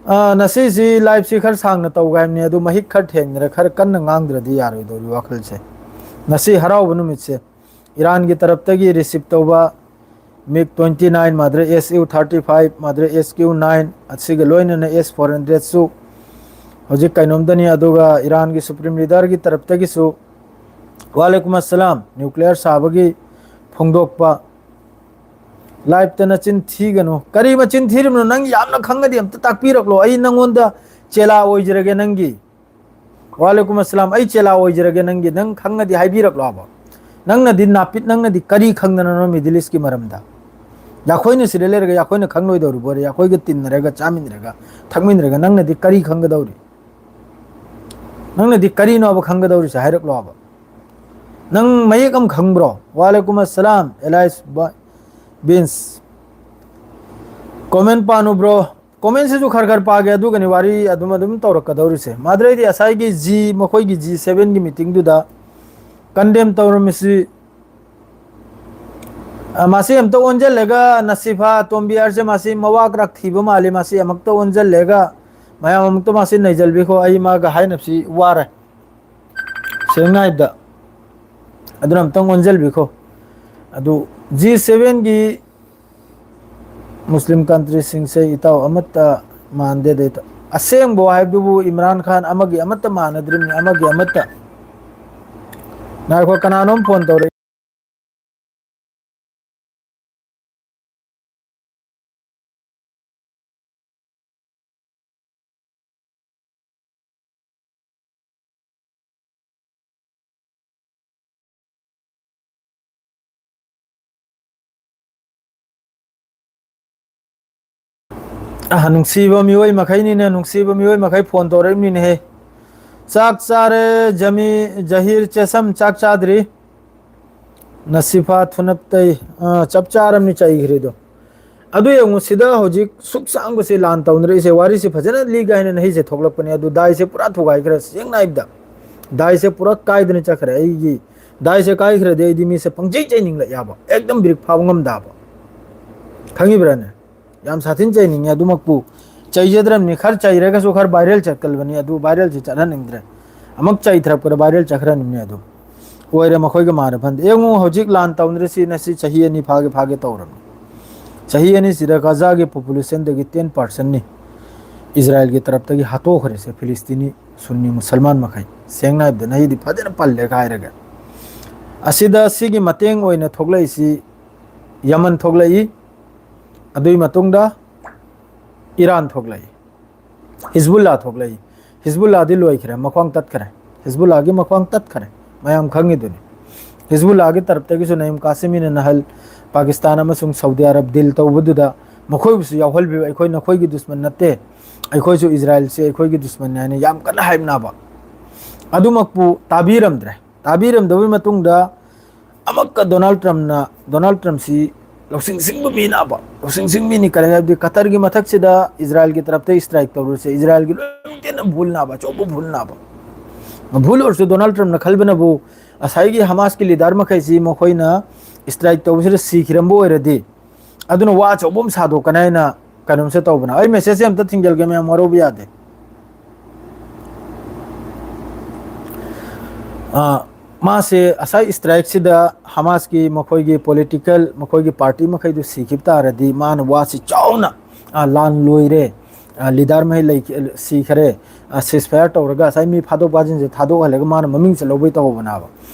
ꯑꯥ, ꯉꯁꯤꯁꯤ liveꯁꯤ ꯈꯔ ꯁꯥꯡꯅ ꯇꯧꯒꯦ ꯍꯥꯏꯕꯅꯤ, ꯑꯗꯨ ꯃꯍꯤꯛ ꯈꯔ ꯊꯦꯡꯅꯔꯦ, ꯈꯔ ꯀꯟꯅ ꯉꯥꯡꯗ꯭ꯔꯗꯤ ꯌꯥꯔꯣꯏꯗꯧꯔꯤ ꯋꯥꯈꯜꯁꯦ꯫ ꯉꯁꯤ ꯍꯔꯥꯎꯕ ꯅꯨꯃꯤꯠꯁꯦ, ꯏꯔꯥꯟꯒꯤ ꯇꯔꯞꯇꯒꯤ receive ꯇꯧꯕ MiG twenty nine ꯃꯥꯗ꯭ꯔꯦ, S U thirty five ꯃꯥꯗ꯭ꯔꯦ, S Q nine, ꯑꯁꯤꯒ ꯂꯣꯏꯅꯅ S four hundredꯁꯨ ꯍꯧꯖꯤꯛ ꯀꯩꯅꯣꯝꯗꯅꯤ, ꯑꯗꯨꯒ ꯏꯔꯥꯟꯒꯤ supreme leaderꯒꯤ ꯇꯔꯞꯇꯒꯤꯁꯨ, ꯋꯥꯂꯦꯀꯨꯝ ꯑꯁꯂꯥꯝ, nuclear ꯁꯥꯕꯒꯤ ꯐꯣꯡꯗꯣꯛꯄ꯫ Liveꯇ ꯅꯆꯤꯟ ꯊꯤꯒꯅꯨ꯫ ꯀꯔꯤ ꯃꯆꯤꯟ ꯊꯤꯔꯤꯕꯅꯣ? ꯅꯪ ꯌꯥꯝꯅ ꯈꯪꯉꯗꯤ ꯑꯝꯇ ꯇꯥꯛꯄꯤꯔꯛꯂꯣ꯫ ꯑꯩ ꯅꯪꯉꯣꯟꯗ ꯆꯦꯂꯥ ꯑꯣꯏꯖꯔꯒꯦ ꯅꯪꯒꯤ꯫ ꯋꯥꯂꯦꯀꯨꯝ ꯑꯁꯂꯥꯝ, ꯑꯩ ꯆꯦꯂꯥ ꯑꯣꯏꯖꯔꯒꯦ ꯅꯪꯒꯤ꯫ ꯅꯪ ꯈꯪꯉꯗꯤ ꯍꯥꯏꯕꯤꯔꯛꯂꯣ ꯍꯥꯏꯕ꯫ ꯅꯪꯅꯗꯤ ꯅꯥꯄꯤꯠ, ꯅꯪꯅꯗꯤ ꯀꯔꯤ ꯈꯪꯗꯅꯅꯣ Middle Eastꯀꯤ ꯃꯔꯝꯗ? ꯌꯥꯈꯣꯏꯅ ꯁꯤꯗ ꯂꯩꯔꯒ ꯌꯥꯈꯣꯏꯅ ꯈꯪꯂꯣꯏꯗꯧꯔꯤꯕ ꯑꯣꯏꯔꯦ, ꯌꯥꯈꯣꯏꯒ ꯇꯤꯟꯅꯔꯒ ꯆꯥꯃꯤꯟꯅꯔꯒ ꯊꯛꯃꯤꯟꯅꯔꯒ ꯅꯪꯅꯗꯤ ꯀꯔꯤ ꯈꯪꯒꯗꯧꯔꯤ? ꯅꯪꯅꯗꯤ ꯀꯔꯤꯅꯣꯕ ꯈꯪꯒꯗꯧꯔꯤꯁꯦ ꯍꯥꯏꯔꯛꯂꯣꯕ꯫ ꯅꯪ ꯃꯌꯦꯛ ꯑꯃ ꯈꯪꯕ꯭ꯔꯣ? ꯋꯥꯂꯦꯀꯨꯝ ꯑꯁꯂꯥꯝ ꯑꯦꯂꯥꯏꯁ ꯕꯤꯟꯁ꯫ ꯀꯣꯃꯦꯟ ꯄꯥꯅꯨ ꯕ꯭ꯔꯣ꯫ ꯀꯣꯃꯦꯟꯁꯤꯁꯨ ꯈꯔ ꯈꯔ ꯄꯥꯒꯦ, ꯑꯗꯨꯒꯅꯤ ꯋꯥꯔꯤ ꯑꯗꯨꯝ ꯑꯗꯨꯝ ꯇꯧꯔꯛꯀꯗꯧꯔꯤꯁꯦ꯫ ꯃꯥꯗ꯭ꯔꯩꯗꯤ ꯉꯁꯥꯏꯒꯤ ꯖꯤ, ꯃꯈꯣꯏꯒꯤ ꯖꯤ ꯁꯚꯦꯟꯒꯤ ꯃꯤꯇꯤꯡꯗꯨꯗ ꯀꯟꯗꯦꯝ ꯇꯧꯔꯝꯃꯤꯁꯤ, ꯑ, ꯃꯁꯤ ꯑꯝꯇ ꯑꯣꯟꯁꯤꯜꯂꯒ ꯅꯁꯤꯐꯥ ꯇꯣꯝꯕꯤꯌꯥꯔꯁꯦ ꯃꯁꯤ ꯃꯋꯥ ꯈꯔ ꯊꯤꯕ ꯃꯥꯜꯂꯤ, ꯃꯁꯤ ꯑꯃꯨꯛꯇ ꯑꯣꯟꯁꯤꯜꯂꯒ ꯃꯌꯥꯝ ꯑꯃꯨꯛꯇ ꯃꯁꯤ ꯅꯩꯖꯜꯕꯤꯈꯣ, ꯑꯩ ꯃꯥꯒ ꯍꯥꯏꯅꯕꯁꯤ ꯋꯥꯔꯦ꯫ ꯁꯦꯡꯅ ꯍꯥꯏꯕꯗ ꯑꯗꯨꯅ ꯑꯝꯇꯪ ꯑꯣꯟꯁꯤꯜꯕꯤꯈꯣ꯫ ꯑꯗꯨ ꯖꯤ ꯁꯚꯦꯟꯒꯤ ꯃꯨꯁꯂꯤꯝ ꯀꯟꯇ꯭ꯔꯤꯁꯤꯡꯁꯦ ꯏꯇꯥꯎ ꯑꯃꯠꯇ ꯃꯥꯟꯗꯦꯗ ꯏꯇꯥꯎ꯫ ꯑꯁꯦꯡꯕ ꯍꯥꯏꯕꯗꯨꯕꯨ ꯏꯝꯔꯥꯟ ꯈꯥꯟ ꯑꯃꯒꯤ ꯑꯃꯠꯇ ꯃꯥꯟꯅꯗ꯭ꯔꯤꯕꯅꯤ, ꯑꯃꯒꯤ ꯑꯃꯠꯇ꯫ ꯉꯥꯏꯈꯣ, ꯀꯅꯥꯅꯣꯝ ꯐꯣꯟ ꯇꯧꯔꯛꯏ꯫ ꯑ, ꯅꯨꯡꯁꯤꯕ ꯃꯤꯑꯣꯏ ꯃꯈꯩꯅꯤꯅꯦ, ꯅꯨꯡꯁꯤꯕ ꯃꯤꯑꯣꯏ ꯃꯈꯩ ꯐꯣꯟ ꯇꯧꯔꯛꯏꯕꯅꯤꯅꯦꯍꯦ꯫ ꯆꯥꯛ ꯆꯥꯔꯦ ꯖꯃꯤ, ꯖꯍꯤꯔ ꯆꯦꯁꯝ ꯆꯥꯛ ꯆꯥꯗ꯭ꯔꯤ꯫ ꯅꯁꯤꯐꯥ ꯊꯨꯅꯞꯇꯩ, ꯑ, ꯆꯞ ꯆꯥꯔꯝꯅꯤ ꯆꯩꯈ꯭ꯔꯤꯗꯣ꯫ ꯑꯗꯨ ꯌꯦꯡꯉꯨ, ꯁꯤꯗ ꯍꯧꯖꯤꯛ ꯁꯨꯛ ꯁꯥꯡꯕꯁꯦ ꯂꯥꯟ ꯇꯧꯅꯔꯛꯏꯁꯦ, ꯋꯥꯔꯤꯁꯦ ꯐꯖꯅ ꯂꯤꯒꯦ ꯍꯥꯏꯅ ꯅꯍꯩꯁꯦ ꯊꯣꯛꯂꯛꯄꯅꯦ, ꯑꯗꯨ ꯗꯥꯏꯁꯦ ꯄꯨꯔꯥ ꯊꯨꯒꯥꯏꯈ꯭ꯔꯦ꯫ ꯁꯦꯡꯅ ꯍꯥꯏꯕꯗ ꯗꯥꯏꯁꯦ ꯄꯨꯔꯥ ꯀꯥꯏꯗꯅ ꯆꯠꯈ꯭ꯔꯦ꯫ ꯑꯩꯒꯤ ꯗꯥꯏꯁꯦ ꯀꯥꯏꯈ꯭ꯔꯗꯤ ꯑꯩꯗꯤ ꯃꯤꯁꯦ ꯄꯪꯆꯩ ꯆꯩꯅꯤꯡꯂꯛ ꯌꯥꯕ, ꯑꯦꯛꯗꯝ ꯕ꯭ꯔꯤꯛ ꯐꯥꯕ ꯉꯝꯗꯕ, ꯈꯪꯉꯤꯕ꯭ꯔꯥꯅꯦ? ꯌꯥꯝ ꯁꯥꯊꯤꯅ ꯆꯩꯅꯤꯡꯉꯦ ꯑꯗꯨꯃꯛꯄꯨ꯫ ꯆꯩꯖꯗ꯭ꯔꯕꯅꯤ, ꯈꯔ ꯆꯩꯔꯒꯁꯨ ꯈꯔ ꯚꯥꯏꯔꯦꯜ ꯆꯠꯀꯜꯕꯅꯤ, ꯑꯗꯨ ꯚꯥꯏꯔꯦꯜꯁꯤ ꯆꯠꯍꯟꯅꯤꯡꯗ꯭ꯔꯦ꯫ ꯑꯃꯨꯛ ꯆꯩꯊꯔꯛꯄꯗ ꯚꯥꯏꯔꯦꯜ ꯆꯠꯈ꯭ꯔꯅꯤꯡꯅꯦ ꯑꯗꯨ꯫ ꯑꯣꯏꯔꯦ ꯃꯈꯣꯏꯒ ꯃꯥꯟꯅ ꯐꯟꯗꯦ꯫ ꯌꯦꯡꯉꯨ, ꯍꯧꯖꯤꯛ ꯂꯥꯟ ꯇꯧꯅꯔꯤꯁꯤ ꯉꯁꯤ ꯆꯍꯤ ꯑꯅꯤ ꯐꯥꯒꯦ ꯐꯥꯒꯦ ꯇꯧꯔꯕꯅꯤ꯫ ꯆꯍꯤ ꯑꯅꯤꯁꯤꯗ ꯒꯥꯖꯥꯒꯤ ꯄꯣꯄꯨꯂꯦꯁꯟꯗꯒꯤ ꯇꯦꯟ ꯄꯥꯔꯁꯦꯟꯅꯤ ꯏꯖꯔꯥꯏꯜꯒꯤ ꯇꯔꯞꯇꯒꯤ ꯍꯥꯠꯇꯣꯛꯈ꯭ꯔꯤꯁꯦ, ꯐꯤꯂꯤꯁꯇꯤꯅꯤ ꯁꯨꯟꯅꯤ ꯃꯨꯁꯜꯃꯥꯟ ꯃꯈꯩ꯫ ꯁꯦꯡꯅ ꯍꯥꯏꯕꯗ ꯅꯍꯤꯗꯤ ꯐꯖꯅ ꯄꯜꯂꯦꯒ ꯍꯥꯏꯔꯒ꯫ ꯑꯁꯤꯗ ꯁꯤꯒꯤ ꯃꯇꯦꯡ ꯑꯣꯏꯅ ꯊꯣꯛꯂꯛꯏꯁꯤ ꯌꯃꯟ ꯊꯣꯛꯂꯛꯏ, ꯑꯗꯨꯒꯤ ꯃꯇꯨꯡꯗ ꯏꯔꯥꯟ ꯊꯣꯛꯂꯛꯏ꯫ ꯍꯤꯖꯕꯨꯜꯂꯥ ꯊꯣꯛꯂꯛꯏ꯫ ꯍꯤꯖꯕꯨꯜꯂꯥꯗꯤ ꯂꯣꯏꯈ꯭ꯔꯦ, ꯃꯈ꯭ꯋꯥꯡ ꯇꯠꯈ꯭ꯔꯦ꯫ ꯍꯤꯖꯕꯨꯜꯂꯥꯒꯤ ꯃꯈ꯭ꯋꯥꯡ ꯇꯠꯈ꯭ꯔꯦ, ꯃꯌꯥꯝ ꯈꯪꯉꯤꯗꯨꯅꯤ꯫ ꯍꯤꯖꯕꯨꯜꯂꯥꯒꯤ ꯇꯔꯞꯇꯒꯤꯁꯨ ꯅꯌꯤꯝ ꯀꯥꯁꯤꯃꯤꯅ ꯅꯍꯜ ꯄꯥꯀꯤꯁꯇꯥꯟ ꯑꯃꯁꯨꯡ ꯁꯥꯎꯗꯤ ꯑꯔꯕ ꯗꯤꯜ ꯇꯧꯕꯗꯨꯗ ꯃꯈꯣꯏꯕꯨꯁꯨ ꯌꯥꯎꯍꯜꯕꯤꯌꯨ, ꯑꯩꯈꯣꯏ ꯅꯈꯣꯏꯒꯤ ꯗꯨꯁꯃꯟ ꯅꯠꯇꯦ, ꯑꯩꯈꯣꯏꯁꯨ ꯏꯖꯔꯥꯏꯜꯁꯦ ꯑꯩꯈꯣꯏꯒꯤ ꯗꯨꯁꯃꯟꯅꯤ ꯍꯥꯏꯅ ꯌꯥꯝ ꯀꯟꯅ ꯍꯥꯏꯕꯅꯕ꯫ ꯑꯗꯨꯃꯛꯄꯨ ꯇꯥꯕꯤꯔꯝꯗ꯭ꯔꯦ꯫ ꯇꯥꯕꯤꯔꯝꯗꯕꯒꯤ ꯃꯇꯨꯡꯗ ꯑꯃꯛꯀ ꯗꯣꯅꯥꯜꯗ ꯇ꯭ꯔꯝꯞꯅ, ꯗꯣꯅꯥꯜꯗ ꯇ꯭ꯔꯝꯞꯁꯤ ꯂꯧꯁꯤꯡ ꯁꯤꯡꯕ ꯃꯤꯅꯕ, ꯂꯧꯁꯤꯡ ꯁꯤꯡꯕ ꯃꯤꯅꯤ꯫ ꯀꯔꯤ ꯍꯥꯏꯕꯗꯤ ꯀꯇꯔꯒꯤ ꯃꯊꯛꯁꯤꯗ ꯏꯖꯔꯥꯏꯜꯒꯤ ꯇꯔꯞꯇ ꯏꯁꯇ꯭ꯔꯥꯏꯛ ꯇꯧꯔꯨꯔꯁꯦ, ꯏꯖꯔꯥꯏꯜꯒꯤ ꯂꯣꯏꯅ ꯕꯨꯜꯅꯕ, ꯑꯆꯧꯕ ꯕꯨꯜꯅꯕ꯫ ꯚꯨꯜ ꯑꯣꯏꯔꯁꯨ ꯗꯣꯅꯥꯜꯗ ꯇ꯭ꯔꯝꯞꯅ ꯈꯜꯕꯅꯕꯨ ꯉꯁꯥꯏꯒꯤ ꯍꯃꯥꯁꯀꯤ ꯂꯤꯗꯔ ꯃꯈꯩꯁꯤ ꯃꯈꯣꯏꯅ ꯏꯁꯇ꯭ꯔꯥꯏꯛ ꯇꯧꯕꯁꯤꯗ ꯁꯤꯈꯤꯔꯝꯕ ꯑꯣꯏꯔꯗꯤ, ꯑꯗꯨꯅ ꯋꯥ ꯑꯆꯧꯕ ꯑꯃ ꯁꯥꯗꯣꯛꯀꯅꯤ ꯍꯥꯏꯅ ꯀꯩꯅꯣꯝꯁꯦ ꯇꯧꯕꯅ꯫ ꯑꯩ ꯃꯦꯁꯦꯖꯁꯦ ꯑꯝꯇ ꯊꯤꯡꯖꯤꯜꯒꯦ, ꯃꯌꯥꯝ ꯋꯥꯔꯧꯕ ꯌꯥꯗꯦ꯫ ꯑ, ꯃꯥꯁꯦ ꯉꯁꯥꯏ ꯏꯁꯇ꯭ꯔꯥꯏꯛꯁꯤꯗ ꯍꯃꯥꯁꯀꯤ ꯃꯈꯣꯏꯒꯤ ꯄꯣꯂꯤꯇꯤꯀꯦꯜ, ꯃꯈꯣꯏꯒꯤ ꯄꯥꯔꯇꯤ ꯃꯈꯩꯗꯨ ꯁꯤꯈꯤꯕ ꯇꯥꯔꯗꯤ ꯃꯥꯅ ꯋꯥꯁꯤ ꯆꯥꯎꯅ, ꯑ, "ꯂꯥꯟ ꯂꯣꯏꯔꯦ, ꯑ, ꯂꯤꯗꯔ ꯃꯈꯩ ꯂꯩ-, ꯁꯤꯈꯔꯦ, ꯑ, ꯁꯤꯁ ꯐꯥꯌꯔ ꯇꯧꯔꯒ ꯉꯁꯥꯏ ꯃꯤ ꯐꯥꯗꯣꯛ ꯐꯥꯖꯤꯟꯁꯦ ꯊꯥꯗꯣꯛꯍꯜꯂꯒ ꯃꯥꯅ ꯃꯃꯤꯡ ꯆꯠꯍꯧꯕꯩ ꯇꯧꯍꯧꯕꯅꯦꯕ"꯫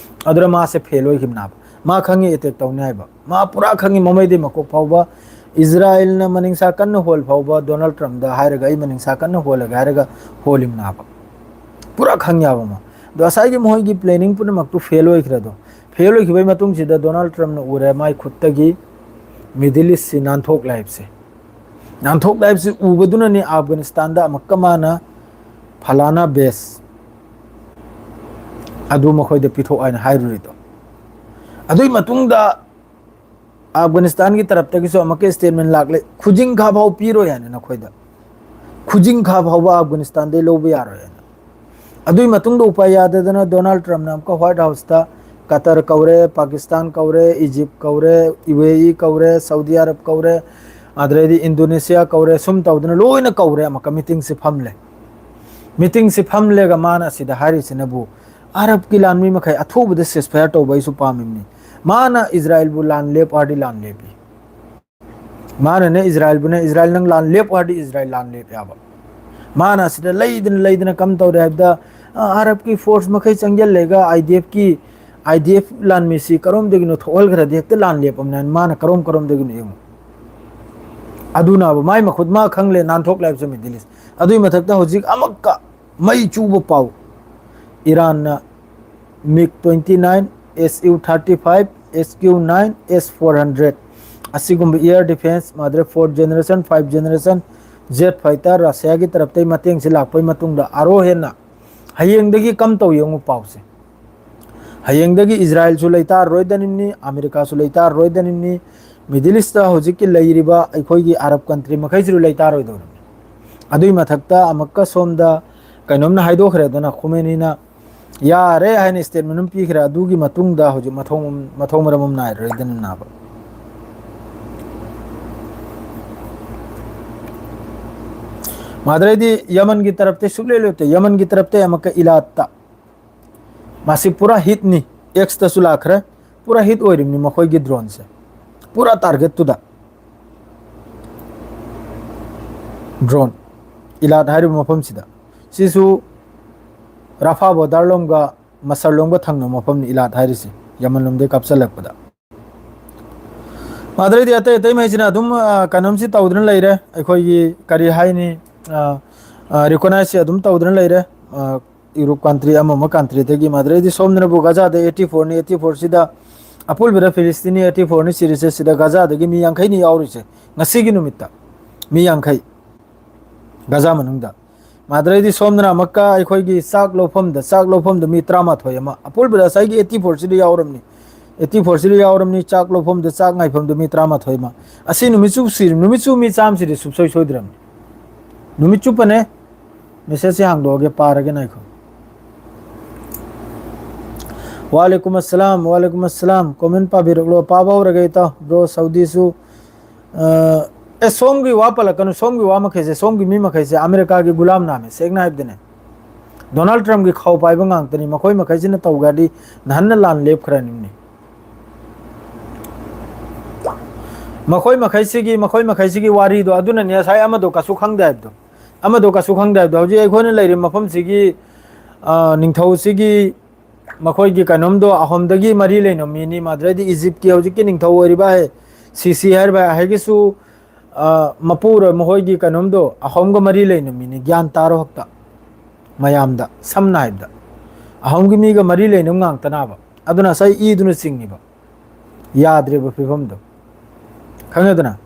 ꯑꯗꯨꯅ ꯃꯥꯁꯦ ꯐꯦꯜ ꯑꯣꯏꯈꯤꯕꯅꯦꯕ꯫ ꯃꯥ ꯈꯪꯉꯤ ꯑꯦꯇꯦꯛ ꯇꯧꯅꯤ ꯍꯥꯏꯕ꯫ ꯃꯥ ꯄꯨꯔꯥ ꯈꯪꯉꯤ, ꯃꯃꯩꯗꯩ ꯃꯀꯣꯛ ꯐꯥꯎꯕ꯫ ꯏꯖꯔꯥꯏꯜꯅ ꯃꯅꯤꯡꯁꯥ ꯀꯟꯅ ꯍꯣꯜ ꯐꯥꯎꯕ ꯗꯣꯅꯥꯜꯗ ꯇ꯭ꯔꯝꯞꯗ ꯍꯥꯏꯔꯒ, "ꯑꯩ ꯃꯅꯤꯡꯁꯥ ꯀꯟꯅ ꯍꯣꯜꯂꯒꯦ" ꯍꯥꯏꯔꯒ ꯍꯣꯜꯂꯤꯝꯅꯥꯕ꯫ ꯄꯨꯔꯥ ꯈꯪꯉꯦꯕ ꯃꯥ꯫ ꯑꯗꯣ ꯉꯁꯥꯏꯒꯤ ꯃꯈꯣꯏꯒꯤ ꯄ꯭ꯂꯦꯅꯤꯡ ꯄꯨꯝꯅꯃꯛꯇꯨ ꯐꯦꯜ ꯑꯣꯏꯈ꯭ꯔꯦ꯫ ꯑꯗꯣ ꯐꯦꯜ ꯑꯣꯏꯈꯤꯕꯒꯤ ꯃꯇꯨꯡꯁꯤꯗ ꯗꯣꯅꯥꯜꯗ ꯇ꯭ꯔꯝꯞꯅ ꯎꯔꯦ ꯃꯥꯏ ꯈꯨꯠꯇꯒꯤ ꯃꯤꯗꯜ ꯏꯁꯁꯤ ꯅꯥꯟꯊꯣꯛꯂꯦ ꯍꯥꯏꯕꯁꯦ꯫ ꯅꯥꯟꯊꯣꯛꯂꯦ ꯍꯥꯏꯕꯁꯤ ꯎꯕꯗꯨꯅꯅꯤ ꯑꯐꯒꯥꯅꯤꯁꯇꯥꯟꯗ ꯑꯃꯨꯛꯀ ꯃꯥꯅ ꯐꯂꯥꯅꯥ ꯕꯦꯁ ꯑꯗꯨ ꯃꯈꯣꯏꯗ ꯄꯤꯊꯣꯛ ꯍꯥꯏꯅ ꯍꯥꯏꯔꯨꯔꯤꯗꯣ꯫ ꯑꯗꯨꯒꯤ ꯃꯇꯨꯡꯗ ꯑꯐꯒꯥꯅꯤꯁꯇꯥꯟꯒꯤ ꯇꯔꯞꯇꯒꯤꯁꯨ ꯑꯃꯨꯛꯀ ꯁ꯭ꯇꯦꯠꯃꯦꯟ ꯂꯥꯛꯂꯦ, "ꯈꯨꯖꯤꯡ ꯈꯥ ꯐꯥꯎ ꯄꯤꯔꯣꯏ" ꯍꯥꯏꯅ ꯅꯈꯣꯏꯗ꯫ "ꯈꯨꯖꯤꯡ ꯈꯥ ꯐꯥꯎꯕ ꯑꯐꯒꯥꯅꯤꯁꯇꯥꯟꯗꯩ ꯂꯧꯕ ꯌꯥꯔꯣꯏ" ꯍꯥꯏꯅ꯫ ꯑꯗꯨꯒꯤ ꯃꯇꯨꯡꯗ ꯎꯄꯥꯏ ꯌꯥꯗꯗꯅ ꯗꯣꯅꯥꯜꯗ ꯇ꯭ꯔꯝꯞꯅ ꯑꯃꯨꯛꯀ ꯋꯥꯏꯠ ꯍꯥꯎꯁꯇ ꯀꯇꯔ ꯀꯧꯔꯦ, ꯄꯥꯀꯤꯁꯇꯥꯟ ꯀꯧꯔꯦ, ꯏꯖꯤꯞ ꯀꯧꯔꯦ, ꯌꯨ ꯑꯦ ꯏ ꯀꯧꯔꯦ, ꯁꯥꯎꯗꯤ ꯑꯔꯕ ꯀꯧꯔꯦ, ꯑꯗꯩꯗꯤ ꯏꯟꯗꯣꯅꯦꯁꯤꯌꯥ ꯀꯧꯔꯦ, ꯁꯨꯝ ꯇꯧꯗꯅ ꯂꯣꯏꯅ ꯀꯧꯔꯦ꯫ ꯑꯃꯨꯛꯀ ꯃꯤꯇꯤꯡꯁꯤ ꯐꯝꯂꯦ꯫ ꯃꯤꯇꯤꯡꯁꯤ ꯐꯝꯂꯦꯒ ꯃꯥꯅ ꯑꯁꯤꯗ ꯍꯥꯏꯔꯤꯁꯤꯅꯕꯨ, "ꯑꯔꯕꯀꯤ ꯂꯥꯟꯃꯤ ꯃꯈꯩ ꯑꯊꯨꯕꯗ ꯁꯤꯁ ꯐꯥꯌꯔ ꯇꯧꯕ ꯑꯩꯁꯨ ꯄꯥꯝꯃꯤꯕꯅꯤ"꯫ ꯃꯥꯅ ꯏꯖꯔꯥꯏꯜꯕꯨ ꯂꯥꯟ ꯂꯦꯞꯄꯨ ꯍꯥꯏꯔꯗꯤ ꯂꯥꯟ ꯂꯦꯞꯄꯤ꯫ ꯃꯥꯅꯅꯦ ꯏꯖꯔꯥꯏꯜꯕꯨꯅꯦ, "ꯏꯖꯔꯥꯏꯜ ꯅꯪ ꯂꯥꯟ ꯂꯦꯞꯄꯨ ꯍꯥꯏꯔꯗꯤ ꯏꯖꯔꯥꯏꯜ ꯂꯥꯟ ꯂꯦꯞꯄꯦ" ꯍꯥꯏꯕ꯫ ꯃꯥꯅ ꯑꯁꯤꯗ ꯂꯩꯗꯅ ꯂꯩꯗꯅ ꯀꯝ ꯇꯧꯔꯦ ꯍꯥꯏꯕꯗ, ꯑ, ꯑꯔꯕꯀꯤ ꯐꯣꯔꯁ ꯃꯈꯩ ꯆꯪꯁꯤꯜꯂꯒ I D ꯑꯦꯐꯀꯤ, I D F ꯂꯥꯟꯃꯤꯁꯤ ꯀꯔꯣꯝꯗꯒꯤꯅꯣ ꯊꯣꯛꯍꯜꯈ꯭ꯔꯗꯤ ꯍꯦꯛꯇ ꯂꯥꯟ ꯂꯦꯞꯄꯝꯅꯦ ꯍꯥꯏꯅ ꯃꯥꯅ ꯀꯔꯣꯝ ꯀꯔꯣꯝꯗꯒꯤꯅꯣ ꯌꯦꯡꯉꯨ꯫ ꯑꯗꯨꯅꯕꯨ ꯃꯥꯏ ꯃꯈꯨꯠ ꯃꯥ ꯈꯪꯂꯦ ꯅꯥꯟꯊꯣꯛꯂꯦ ꯍꯥꯏꯕꯁꯦ ꯃꯤꯗꯜ ꯏꯁ꯫ ꯑꯗꯨꯒꯤ ꯃꯊꯛꯇ ꯍꯧꯖꯤꯛ ꯑꯃꯨꯛꯀ ꯃꯩ ꯆꯨꯕ ꯄꯥꯎ, ꯏꯔꯥꯟꯅ ꯃꯤꯒ twenty nine, S U thirty five, S Q nine, S four hundred, ꯑꯁꯤꯒꯨꯝꯕ air defence, ꯃꯥꯗ꯭ꯔꯦ fourth generation, fifth generation jet fighter, ꯔꯁꯤꯌꯥꯒꯤ ꯇꯔꯞꯇꯩ ꯃꯇꯦꯡꯁꯤ ꯂꯥꯛꯄꯩ ꯃꯇꯨꯡꯗ ꯑꯥꯔꯣ ꯍꯦꯟꯅ ꯍꯌꯦꯡꯗꯒꯤ ꯀꯝ ꯇꯧ ꯌꯦꯡꯉꯨ ꯄꯥꯎꯁꯦ꯫ ꯍꯌꯦꯡꯗꯒꯤ ꯏꯖꯔꯥꯏꯜꯁꯨ ꯂꯩꯇꯥꯔꯔꯣꯏꯗꯅꯤꯝꯅꯤ, ꯑꯃꯦꯔꯤꯀꯥꯁꯨ ꯂꯩꯇꯥꯔꯔꯣꯏꯗꯅꯤꯝꯅꯤ꯫ Middle East ꯍꯧꯖꯤꯛꯀꯤ ꯂꯩꯔꯤꯕ ꯑꯩꯈꯣꯏꯒꯤ ꯑꯔꯕ country ꯃꯈꯩꯁꯤꯁꯨ ꯂꯩꯇꯥꯔꯣꯏꯗꯧꯔꯤꯕꯅꯤ꯫ ꯑꯗꯨꯒꯤ ꯃꯊꯛꯇ ꯑꯃꯨꯛꯀ ꯁꯣꯝꯗ ꯀꯩꯅꯣꯝꯅ ꯍꯥꯏꯗꯣꯛꯈ꯭ꯔꯦꯗꯅ, ꯈꯨꯃꯦꯅꯤꯅ ꯌꯥꯔꯦ ꯍꯥꯏꯅ statement ꯑꯃ ꯄꯤꯈ꯭ꯔꯦ꯫ ꯑꯗꯨꯒꯤ ꯃꯇꯨꯡꯗ ꯍꯧꯖꯤꯛ ꯃꯊꯣꯡ, ꯃꯊꯣꯡ ꯃꯔꯝ ꯑꯃ ꯅꯥꯏꯔꯔꯣꯏꯗꯅ ꯅꯥꯕ꯫ ꯃꯥꯗ꯭ꯔꯩꯗꯤ ꯌꯃꯟꯒꯤ ꯇꯔꯞꯇꯩ ꯁꯨꯛꯂꯦꯞ ꯂꯦꯞꯇꯦ꯫ ꯌꯃꯟꯒꯤ ꯇꯔꯞꯇꯩ ꯑꯃꯨꯛꯀ ꯏꯂꯥꯠꯇ꯫ ꯃꯁꯤ ꯄꯨꯔꯥ hitꯅꯤ꯫ Xꯇꯁꯨ ꯂꯥꯛꯈ꯭ꯔꯦ꯫ ꯄꯨꯔꯥ hit ꯑꯣꯏꯔꯤꯕꯅꯤ ꯃꯈꯣꯏꯒꯤ droneꯁꯦ꯫ ꯄꯨꯔꯥ targetꯇꯨꯗ꯫ Drone꯫ ꯏꯂꯥꯠ ꯍꯥꯏꯔꯤꯕ ꯃꯐꯝꯁꯤꯗ꯫ ꯁꯤꯁꯨ ꯔꯥꯐꯥ border ꯂꯣꯝꯒ ꯃꯁꯔ ꯂꯣꯝꯒ ꯊꯪꯅꯕ ꯃꯐꯝꯅꯤ ꯏꯂꯥꯠ ꯍꯥꯏꯔꯤꯁꯤ꯫ ꯌꯃꯟ ꯂꯣꯝꯗꯒꯤ ꯀꯥꯞꯁꯤꯜꯂꯛꯄꯗ꯫ ꯃꯥꯗ꯭ꯔꯩꯗꯤ ꯑꯇꯩ ꯑꯇꯩ ꯃꯩꯁꯤꯅ ꯑꯗꯨꯝ, ꯑ, ꯀꯩꯅꯣꯝꯁꯤ ꯇꯧꯗꯨꯅ ꯂꯩꯔꯦ꯫ ꯑꯩꯈꯣꯏꯒꯤ ꯀꯔꯤ ꯍꯥꯏꯅꯤ, ꯑ, ꯑ, recognizeꯁꯤ ꯑꯗꯨꯝ ꯇꯧꯗꯨꯅ ꯂꯩꯔꯦ꯫ ꯑ, Europe country ꯑꯃ ꯑꯃ countryꯗꯒꯤ꯫ ꯃꯥꯗ꯭ꯔꯩꯗꯤ ꯁꯣꯝꯗꯅꯕꯨ ꯒꯖꯥꯗ eighty fourꯅꯤ, eighty fourꯁꯤꯗ ꯑꯄꯨꯟꯕꯗ ꯐꯤꯂꯤꯁꯇꯤꯅꯤ eighty fourꯅꯤ ꯁꯤꯔꯤꯁꯦ꯫ ꯁꯤꯗ ꯒꯖꯥꯗꯒꯤ ꯃꯤ ꯌꯥꯡꯈꯩꯅꯤ ꯌꯥꯎꯔꯤꯁꯦ ꯉꯁꯤꯒꯤ ꯅꯨꯃꯤꯠꯇ꯫ ꯃꯤ ꯌꯥꯡꯈꯩ꯫ ꯒꯖꯥ ꯃꯅꯨꯡꯗ꯫ ꯃꯥꯗ꯭ꯔꯩꯗꯤ ꯁꯣꯝꯗꯅ ꯑꯃꯨꯛꯀ ꯑꯩꯈꯣꯏꯒꯤ ꯆꯥꯛ ꯂꯧꯐꯝꯗ, ꯆꯥꯛ ꯂꯧꯐꯝꯗ ꯃꯤ ꯇꯔꯥꯃꯥꯊꯣꯏ ꯑꯃ, ꯑꯄꯨꯟꯕꯗ ꯉꯁꯥꯏꯒꯤ eighty fourꯁꯤꯗ ꯌꯥꯎꯔꯝꯅꯤ, eighty fourꯁꯤꯗ ꯌꯥꯎꯔꯝꯅꯤ, ꯆꯥꯛ ꯂꯧꯐꯝꯗ, ꯆꯥꯛ ꯉꯥꯏꯐꯝꯗ ꯃꯤ ꯇꯔꯥꯃꯥꯊꯣꯏ ꯑꯃ꯫ ꯑꯁꯤ ꯅꯨꯃꯤꯠ ꯆꯨꯞꯁꯤ, ꯅꯨꯃꯤꯠ ꯆꯨꯞ ꯃꯤ ꯆꯥꯝꯃꯁꯤꯗꯤ ꯁꯨꯡꯁꯣꯏ ꯁꯣꯏꯗ꯭ꯔꯕꯅꯤ꯫ ꯅꯨꯃꯤꯠ ꯆꯨꯞꯄꯅꯦ꯫ Messageꯁꯦ ꯍꯥꯡꯗꯣꯛꯑꯒꯦ, ꯄꯥꯔꯒꯦ, ꯉꯥꯏꯈꯣ꯫ ꯋꯥꯂꯦꯀꯨꯝ ꯑꯁꯂꯥꯝ, ꯋꯥꯂꯦꯀꯨꯝ ꯑꯁꯂꯥꯝ꯫ Comment ꯄꯥꯕꯤꯔꯛꯂꯣ, ꯄꯥꯕ ꯍꯧꯔꯒꯦ ꯏꯇꯥꯎ꯫ Bro, ꯁꯥꯎꯗꯤꯁꯨ ꯑ, ꯑꯦ, ꯁꯣꯝꯒꯤ ꯋꯥ ꯄꯜꯂꯛꯀꯅꯨ, ꯁꯣꯝꯒꯤ ꯋꯥ ꯃꯈꯩꯁꯦ, ꯁꯣꯝꯒꯤ ꯃꯤ ꯃꯈꯩꯁꯦ ꯑꯃꯦꯔꯤꯀꯥꯒꯤ ꯒꯨꯂꯥꯝ ꯅꯥꯝꯃꯦ, ꯁꯦꯡꯅ ꯍꯥꯏꯕꯗꯅꯦ꯫ ꯗꯣꯅꯥꯜꯗ ꯇ꯭ꯔꯝꯞꯀꯤ ꯈꯥꯎ ꯄꯥꯏꯕ ꯉꯥꯛꯇꯅꯤ, ꯃꯈꯣꯏ ꯃꯈꯩꯁꯤꯅ ꯇꯧꯒ꯭ꯔꯗꯤ ꯅꯍꯥꯟꯅ ꯂꯥꯟ ꯂꯦꯞꯈ꯭ꯔꯅꯤꯅꯦ꯫ ꯃꯈꯣꯏ ꯃꯈꯩꯁꯤꯒꯤ, ꯃꯈꯣꯏ ꯃꯈꯩꯁꯤꯒꯤ ꯋꯥꯔꯤꯗꯣ, ꯑꯗꯨꯅꯅꯦ ꯉꯁꯥꯏ ꯑꯃꯗꯣ ꯀꯩꯁꯨ ꯈꯪꯗꯦ ꯍꯥꯏꯕꯗꯣ, ꯑꯃꯗꯣ ꯀꯩꯁꯨ ꯈꯪꯗꯦ ꯍꯥꯏꯕꯗꯣ꯫ ꯍꯧꯖꯤꯛ ꯑꯩꯈꯣꯏꯅ ꯂꯩꯔꯤꯕ ꯃꯐꯝꯁꯤꯒꯤ, ꯑ, ꯅꯤꯡꯊꯧꯁꯤꯒꯤ ꯃꯈꯣꯏꯒꯤ ꯀꯩꯅꯣꯝꯗꯣ ꯑꯍꯣꯝꯗꯒꯤ ꯃꯔꯤ ꯂꯩꯅꯕ ꯃꯤꯅꯤ꯫ ꯃꯥꯗ꯭ꯔꯩꯗꯤ ꯏꯖꯤꯞꯀꯤ ꯍꯧꯖꯤꯛꯀꯤ ꯅꯤꯡꯊꯧ ꯑꯣꯏꯔꯤꯕ ꯍꯥꯏ, ꯁꯤꯁꯤ ꯍꯥꯏꯔꯤꯕ ꯍꯥꯏꯒꯤꯁꯨ, ꯑ, ꯃꯄꯨꯔꯣꯏ ꯃꯈꯣꯏꯒꯤ ꯀꯩꯅꯣꯝꯗꯣ ꯑꯍꯣꯝꯒ ꯃꯔꯤ ꯂꯩꯅꯕ ꯃꯤꯅꯤ꯫ ꯒ꯭ꯌꯥꯟ ꯇꯥꯔꯣ ꯍꯛꯇ꯫ ꯃꯌꯥꯝꯗ ꯁꯝꯅ ꯍꯥꯏꯕꯗ ꯑꯍꯣꯝꯒꯤ ꯃꯤꯒ ꯃꯔꯤ ꯂꯩꯅꯕ ꯉꯥꯛꯇꯅꯕ꯫ ꯑꯗꯨꯅ ꯉꯁꯥꯏ ꯏꯗꯨꯅ ꯆꯤꯡꯉꯤꯕ꯫ ꯌꯥꯗ꯭ꯔꯦꯕ ꯐꯤꯕꯝꯗꯣ, ꯈꯪꯉꯦꯗꯅ?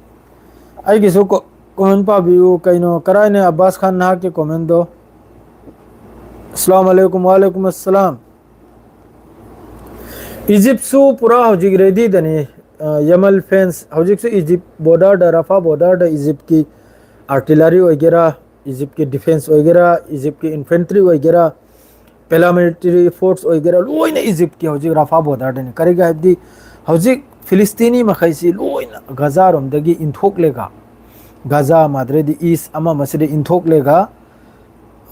ꯑꯩꯒꯤꯁꯨ ꯀꯣ-, ꯀꯣꯃꯦꯟ ꯄꯥꯕꯤꯌꯨ꯫ ꯀꯩꯅꯣ, ꯀꯔꯥꯏꯅꯦ ꯑꯕꯥꯁ ꯈꯥꯟ ꯅꯍꯥꯛꯀꯤ ꯀꯣꯃꯦꯟꯗꯣ? ꯑꯁꯂꯥꯝ ꯑꯂꯩꯀꯨꯝ, ꯋꯥꯂꯩꯀꯨꯝ ꯑꯁꯂꯥꯝ꯫ ꯏꯖꯤꯞꯁꯨ ꯄꯨꯔꯥ ꯍꯧꯖꯤꯛ ꯔꯦꯗꯤꯗꯅꯤ꯫ ꯑ, ꯌꯃꯜ ꯐꯦꯟꯁ ꯍꯧꯖꯤꯛꯁꯨ ꯏꯖꯤꯞ ꯕꯣꯔꯗꯔꯗ, ꯔꯐꯥ ꯕꯣꯔꯗꯔꯗ ꯏꯖꯤꯞꯀꯤ ꯑꯥꯔꯇꯤꯂꯔꯤ ꯑꯣꯏꯒꯦꯔꯥ, ꯏꯖꯤꯞꯀꯤ ꯗꯤꯐꯦꯟꯁ ꯑꯣꯏꯒꯦꯔꯥ, ꯏꯖꯤꯞꯀꯤ ꯏꯟꯐꯦꯟꯇ꯭ꯔꯤ ꯑꯣꯏꯒꯦꯔꯥ, ꯄꯦꯔꯥꯃꯤꯂꯤꯇꯔꯤ ꯐꯣꯔꯁ ꯑꯣꯏꯒꯦꯔꯥ, ꯂꯣꯏꯅ ꯏꯖꯤꯞꯀꯤ ꯍꯧꯖꯤꯛ ꯔꯐꯥ ꯕꯣꯔꯗꯔꯗꯅꯤ꯫ ꯀꯔꯤꯒꯤ ꯍꯥꯏꯕꯗꯤ ꯍꯧꯖꯤꯛ ꯐꯤꯂꯤꯁꯇꯤꯅꯤ ꯃꯈꯩꯁꯤ ꯂꯣꯏꯅ ꯒꯖꯥꯔꯣꯝꯗꯒꯤ ꯏꯟꯊꯣꯛꯂꯦꯒ, ꯒꯖꯥ, ꯃꯥꯗ꯭ꯔꯦꯗꯤ ꯏꯁ ꯑꯃ ꯑꯃꯁꯤꯗ ꯏꯟꯊꯣꯛꯂꯦꯒ,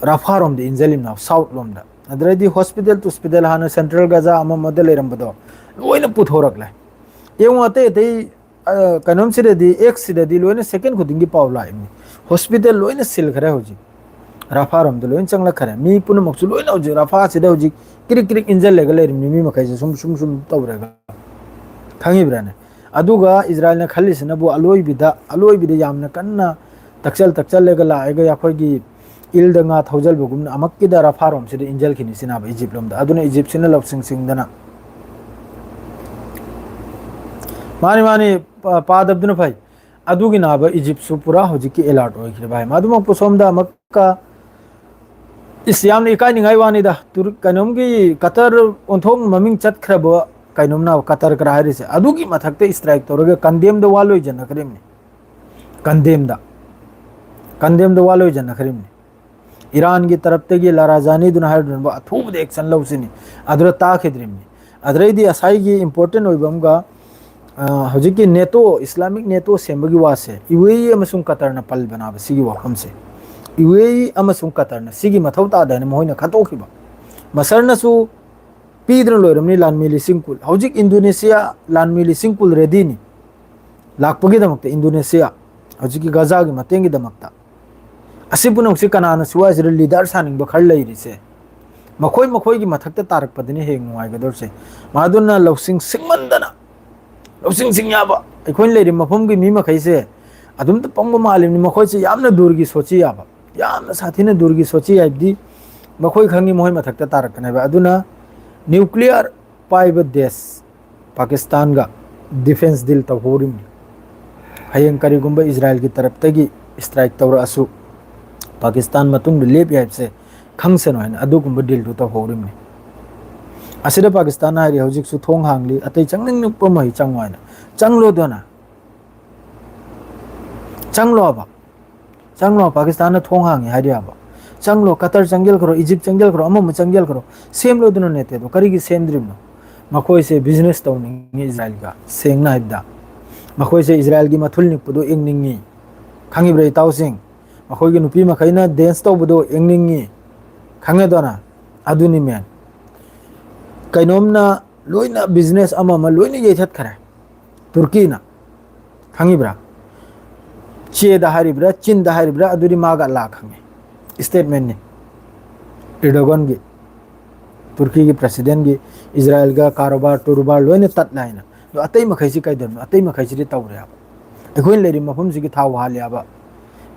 ꯔꯐꯥꯔꯣꯝꯗ ꯏꯟꯖꯜꯂꯤꯝꯅ, ꯁꯥꯎꯠ ꯂꯣꯝꯗ꯫ ꯑꯗꯨꯗꯩꯗꯤ ꯍꯣꯁꯄꯤꯇꯥꯜ ꯇꯨꯁꯄꯤꯇꯥꯜ ꯍꯥꯟꯅ ꯁꯦꯟꯇ꯭ꯔꯦꯜ ꯒꯖꯥ ꯑꯃ ꯑꯃꯗ ꯂꯩꯔꯝꯕꯗꯣ ꯂꯣꯏꯅ ꯄꯨꯊꯣꯔꯛꯂꯦ꯫ ꯌꯦꯡꯉꯣ, ꯑꯇꯩ ꯑꯇꯩ, ꯑ, ꯀꯩꯅꯣꯝꯁꯤꯗꯗꯤ, ꯑꯦꯛꯁꯁꯤꯗꯗꯤ ꯂꯣꯏꯅ ꯁꯦꯀꯦꯟ ꯈꯨꯗꯤꯡꯒꯤ ꯄꯥꯎ ꯂꯥꯛꯏꯕꯅꯤ꯫ ꯍꯣꯁꯄꯤꯇꯥꯜ ꯂꯣꯏꯅ ꯁꯤꯜꯈ꯭ꯔꯦ ꯍꯧꯖꯤꯛ, ꯔꯐꯥꯔꯣꯝꯗ ꯂꯣꯏꯅ ꯆꯪꯂꯛꯈ꯭ꯔꯦ꯫ ꯃꯤ ꯄꯨꯝꯅꯃꯛꯁꯨ ꯂꯣꯏꯅ ꯍꯧꯖꯤꯛ ꯔꯐꯥꯁꯤꯗ ꯍꯧꯖꯤꯛ ꯀ꯭ꯔꯤꯛ ꯀ꯭ꯔꯤꯛ ꯏꯟꯖꯜꯂꯒ ꯂꯩꯔꯤꯕꯅꯤ, ꯃꯤ ꯃꯈꯩꯁꯦ ꯁꯨꯝ ꯁꯨꯝ ꯁꯨꯝ ꯇꯧꯔꯒ, ꯈꯪꯉꯤꯕ꯭ꯔꯥꯅꯦ? ꯑꯗꯨꯒ ꯏꯖꯔꯥꯏꯜꯅ ꯈꯜꯂꯤꯁꯤꯅꯕꯨ ꯑꯂꯣꯏꯕꯤꯗ, ꯑꯂꯣꯏꯕꯤꯗ ꯌꯥꯝꯅ ꯀꯟꯅ ꯇꯛꯆꯜ ꯇꯛꯆꯜꯂꯒ ꯂꯥꯛꯑꯒ ꯑꯩꯈꯣꯏꯒꯤ ꯏꯜꯗ ꯉꯥ ꯊꯧꯖꯜꯕꯒꯨꯝꯅ ꯑꯃꯛꯀꯤꯗ ꯔꯐꯥꯔꯣꯝꯁꯤꯗ ꯏꯟꯖꯜꯈꯤꯅꯤ ꯁꯤꯅꯕ ꯏꯖꯤꯞ ꯂꯣꯝꯗ꯫ ꯑꯗꯨꯅ ꯏꯖꯤꯞꯁꯤꯅ ꯂꯧꯁꯤꯡ ꯁꯤꯡꯗꯅ, ꯃꯥꯅꯤ, ꯃꯥꯅꯤ, ꯄꯥ-, ꯄꯥꯗꯕꯗꯨꯅ ꯐꯩ꯫ ꯑꯗꯨꯒꯤꯅꯕ ꯏꯖꯤꯞꯁꯨ ꯄꯨꯔꯥ ꯍꯧꯖꯤꯛꯀꯤ ꯑꯦꯂꯔꯠ ꯑꯣꯏꯈ꯭ꯔꯦ ꯚꯥꯏ꯫ ꯃꯗꯨꯃꯛꯄꯨ ꯁꯣꯝꯗ ꯑꯃꯛꯀ, ꯏꯁ, ꯌꯥꯝꯅ ꯏꯀꯥꯏꯅꯤꯡꯉꯥꯏ ꯋꯥꯅꯤꯗ꯫ ꯇꯨꯔ-, ꯀꯩꯅꯣꯝꯒꯤ ꯀꯇꯔ ꯑꯣꯟꯊꯣꯛꯅ ꯃꯃꯤꯡ ꯆꯠꯈ꯭ꯔꯕ ꯀꯩꯅꯣꯝꯅ ꯀꯇꯔ ꯀꯔꯥ ꯍꯥꯏꯔꯤꯁꯦ, ꯑꯗꯨꯒꯤ ꯃꯊꯛꯇ ꯏꯁꯇ꯭ꯔꯥꯏꯛ ꯇꯧꯔꯒ ꯀꯟꯗꯦꯝꯗ ꯋꯥ ꯂꯣꯏꯖꯟꯅꯈ꯭ꯔꯤꯕꯅꯤ꯫ ꯀꯟꯗꯦꯝꯗ, ꯀꯟꯗꯦꯝꯗ ꯋꯥ ꯂꯣꯏꯖꯟꯅꯈ꯭ꯔꯤꯕꯅꯤ꯫ ꯏꯔꯥꯟꯒꯤ ꯇꯔꯞꯇꯒꯤ ꯂꯥꯔꯥꯖꯥꯅꯤꯗꯨꯅ ꯍꯥꯏꯔꯨꯔꯤꯕ ꯑꯊꯨꯕꯗ ꯑꯦꯛꯁꯟ ꯂꯧꯁꯤꯅꯤ꯫ ꯑꯗꯨꯗ ꯇꯥꯈꯤꯗ꯭ꯔꯤꯕꯅꯤ꯫ ꯑꯗꯨꯗꯩꯗꯤ ꯉꯁꯥꯏꯒꯤ ꯏꯝꯄꯣꯔꯇꯦꯟ ꯑꯣꯏꯕ ꯑꯃꯒ, ꯑ, ꯍꯧꯖꯤꯛꯀꯤ ꯅꯦꯇꯣ, ꯏꯁꯂꯥꯃꯤꯛ ꯅꯦꯇꯣ ꯁꯦꯝꯕꯒꯤ ꯋꯥꯁꯦ ꯌꯨ ꯑꯦ ꯏ ꯑꯃꯁꯨꯡ ꯀꯇꯔꯅ ꯄꯜꯕꯅꯦꯕ ꯁꯤꯒꯤ ꯋꯥꯐꯝꯁꯦ꯫ ꯌꯨ ꯑꯦ ꯏ ꯑꯃꯁꯨꯡ ꯀꯇꯔꯅ ꯁꯤꯒꯤ ꯃꯊꯧ ꯇꯥꯗꯦ ꯍꯥꯏꯅ ꯃꯈꯣꯏꯅ ꯈꯟꯇꯣꯛꯈꯤꯕ꯫ ꯃꯁꯔꯅꯁꯨ ꯄꯤꯗꯨꯅ ꯂꯣꯏꯔꯝꯅꯤ ꯂꯥꯟꯃꯤ ꯂꯤꯁꯤꯡ ꯀꯨꯟ꯫ ꯍꯧꯖꯤꯛ ꯏꯟꯗꯣꯅꯦꯁꯤꯌꯥ ꯂꯥꯟꯃꯤ ꯂꯤꯁꯤꯡ ꯀꯨꯟ ꯔꯦꯗꯤꯅꯤ ꯂꯥꯛꯄꯒꯤꯗꯃꯛꯇ, ꯏꯟꯗꯣꯅꯦꯁꯤꯌꯥ ꯍꯧꯖꯤꯛꯀꯤ ꯒꯖꯥꯒꯤ ꯃꯇꯦꯡꯒꯤꯗꯃꯛꯇ꯫ ꯑꯁꯤ ꯄꯨꯝꯅꯃꯛꯁꯤ ꯀꯅꯥꯅ ꯁꯤꯋꯥꯏꯁꯤꯗ ꯂꯤꯗꯔ ꯁꯥꯅꯤꯡꯕ ꯈꯔ ꯂꯩꯔꯤꯁꯦ? ꯃꯈꯣꯏ ꯃꯈꯣꯏꯒꯤ ꯃꯊꯛꯇ ꯇꯥꯔꯛꯄꯗꯅꯤ ꯍꯌꯦꯡ ꯅꯨꯡꯉꯥꯏꯒꯗꯧꯔꯤꯁꯦ꯫ ꯃꯗꯨꯅ ꯂꯧꯁꯤꯡ ꯁꯤꯡꯃꯟꯗꯅ, ꯂꯧꯁꯤꯡ ꯁꯤꯡ ꯌꯥꯕ ꯑꯩꯈꯣꯏꯅ ꯂꯩꯔꯤꯕ ꯃꯐꯝꯒꯤ ꯃꯤ ꯃꯈꯩꯁꯦ ꯑꯗꯨꯝꯇ ꯄꯪꯕ ꯃꯥꯜꯂꯤꯕꯅꯤ꯫ ꯃꯈꯣꯏꯁꯦ ꯌꯥꯝꯅ ꯗꯨꯔꯒꯤ ꯁꯣꯆꯤ ꯌꯥꯕ, ꯌꯥꯝꯅ ꯁꯥꯊꯤꯅ ꯗꯨꯔꯒꯤ ꯁꯣꯆꯤ ꯍꯥꯏꯕꯗꯤ ꯃꯈꯣꯏ ꯈꯪꯉꯤ ꯃꯈꯣꯏ ꯃꯊꯛꯇ ꯇꯥꯔꯛꯀꯅꯦꯕ꯫ ꯑꯗꯨꯅ ꯅ꯭ꯌꯨꯀ꯭ꯂꯤꯌꯔ ꯄꯥꯏꯕ ꯗꯦꯁ ꯄꯥꯀꯤꯁꯇꯥꯟꯒ ꯗꯤꯐꯦꯟꯁ ꯗꯤꯜ ꯇꯧꯍꯧꯔꯤꯕꯅꯤ꯫ ꯍꯌꯦꯡ ꯀꯔꯤꯒꯨꯝꯕ ꯏꯖꯔꯥꯏꯜꯒꯤ ꯇꯔꯞꯇꯒꯤ ꯁ꯭ꯇ꯭ꯔꯥꯏꯛ ꯇꯧꯔꯛꯑꯁꯨ ꯄꯥꯀꯤꯁꯇꯥꯟ ꯃꯇꯨꯡꯗ ꯂꯦꯞ ꯌꯥꯏꯕꯁꯦ ꯈꯪꯁꯅꯨ ꯍꯥꯏꯅ ꯑꯗꯨꯒꯨꯝꯕ ꯗꯤꯜꯗꯨ ꯇꯧꯍꯧꯔꯤꯕꯅꯤ꯫ ꯑꯁꯤꯗ ꯄꯥꯀꯤꯁꯇꯥꯟ ꯍꯥꯏꯔꯤ ꯍꯧꯖꯤꯛꯁꯨ ꯊꯣꯡ ꯍꯥꯡꯂꯤ, ꯑꯇꯩ ꯆꯪꯅꯤꯡꯉꯛꯄ ꯃꯍꯩ ꯆꯪꯉꯣ ꯍꯥꯏꯅ꯫ ꯆꯪꯂꯣꯗꯅ꯫ ꯆꯪꯂꯣꯕ꯫ ꯆꯪꯂꯣ, ꯄꯥꯀꯤꯁꯇꯥꯟꯅ ꯊꯣꯡ ꯍꯥꯡꯉꯤ ꯍꯥꯏꯔꯤꯕ꯫ ꯆꯪꯂꯣ, ꯀꯇꯔ ꯆꯪꯒꯦꯜꯈ꯭ꯔꯣ, ꯏꯖꯤꯞ ꯆꯪꯒꯦꯜꯈ꯭ꯔꯣ, ꯑꯃ ꯑꯃ ꯆꯪꯒꯦꯜꯈ꯭ꯔꯣ꯫ ꯁꯦꯝꯂꯣꯗꯅ ꯅꯦꯇꯣꯗꯣ꯫ ꯀꯔꯤꯒꯤ ꯁꯦꯝꯗ꯭ꯔꯤꯕꯅꯣ? ꯃꯈꯣꯏꯁꯦ ꯕꯤꯖꯤꯅꯦꯁ ꯇꯧꯅꯤꯡꯉꯤ ꯏꯖꯔꯥꯏꯜꯒ, ꯁꯦꯡꯅ ꯍꯥꯏꯕꯗ꯫ ꯃꯈꯣꯏꯁꯦ ꯏꯖꯔꯥꯏꯜꯒꯤ ꯃꯊꯨꯜ ꯅꯤꯛꯄꯗꯣ ꯌꯦꯡꯅꯤꯡꯉꯤ꯫ ꯈꯪꯉꯤꯕ꯭ꯔꯥ ꯏꯇꯥꯎꯁꯤꯡ? ꯃꯈꯣꯏꯒꯤ ꯅꯨꯄꯤ ꯃꯈꯩꯅ ꯗꯦꯟꯁ ꯇꯧꯕꯗꯣ ꯌꯦꯡꯅꯤꯡꯉꯤ꯫ ꯈꯪꯉꯦꯗꯅ? ꯑꯗꯨꯅꯤ ꯃꯦꯟ꯫ ꯀꯩꯅꯣꯝꯅ ꯂꯣꯏꯅ ꯕꯤꯖꯤꯅꯦꯁ ꯑꯃ ꯑꯃ ꯂꯣꯏꯅ ꯌꯩꯊꯠꯈꯔꯦ ꯇꯨꯔꯀꯤꯅ꯫ ꯈꯪꯉꯤꯕ꯭ꯔꯥ? ꯆꯦꯗ ꯍꯥꯏꯔꯤꯕ꯭ꯔꯥ, ꯆꯤꯟꯗ ꯍꯥꯏꯔꯤꯕ꯭ꯔꯥ, ꯑꯗꯨꯗꯤ ꯃꯥꯒ ꯑꯜꯂꯥ ꯈꯪꯉꯦ꯫ ꯁ꯭ꯇꯦꯠꯃꯦꯟꯅꯤ꯫ ꯏꯔꯗꯣꯒꯟꯒꯤ, ꯇꯨꯔꯀꯤꯒꯤ ꯄ꯭ꯔꯦꯁꯤꯗꯦꯟꯒꯤ, ꯏꯖꯔꯥꯏꯜꯒ ꯀꯥꯔꯣꯕꯥꯔ ꯇꯨꯔꯕꯥꯔ ꯂꯣꯏꯅ ꯇꯠꯂꯦ ꯍꯥꯏꯅ꯫ ꯑꯗꯣ ꯑꯇꯩ ꯃꯈꯩꯁꯤ ꯀꯩꯗꯧꯔꯤꯅꯣ? ꯑꯇꯩ ꯃꯈꯩꯁꯤꯗꯤ ꯇꯧꯔꯦ ꯍꯥꯏꯕ꯫ ꯑꯩꯈꯣꯏꯅ ꯂꯩꯔꯤꯕ ꯃꯐꯝꯁꯤꯒꯤ ꯊꯥꯎ ꯍꯥꯜꯂꯦ ꯍꯥꯏꯕ꯫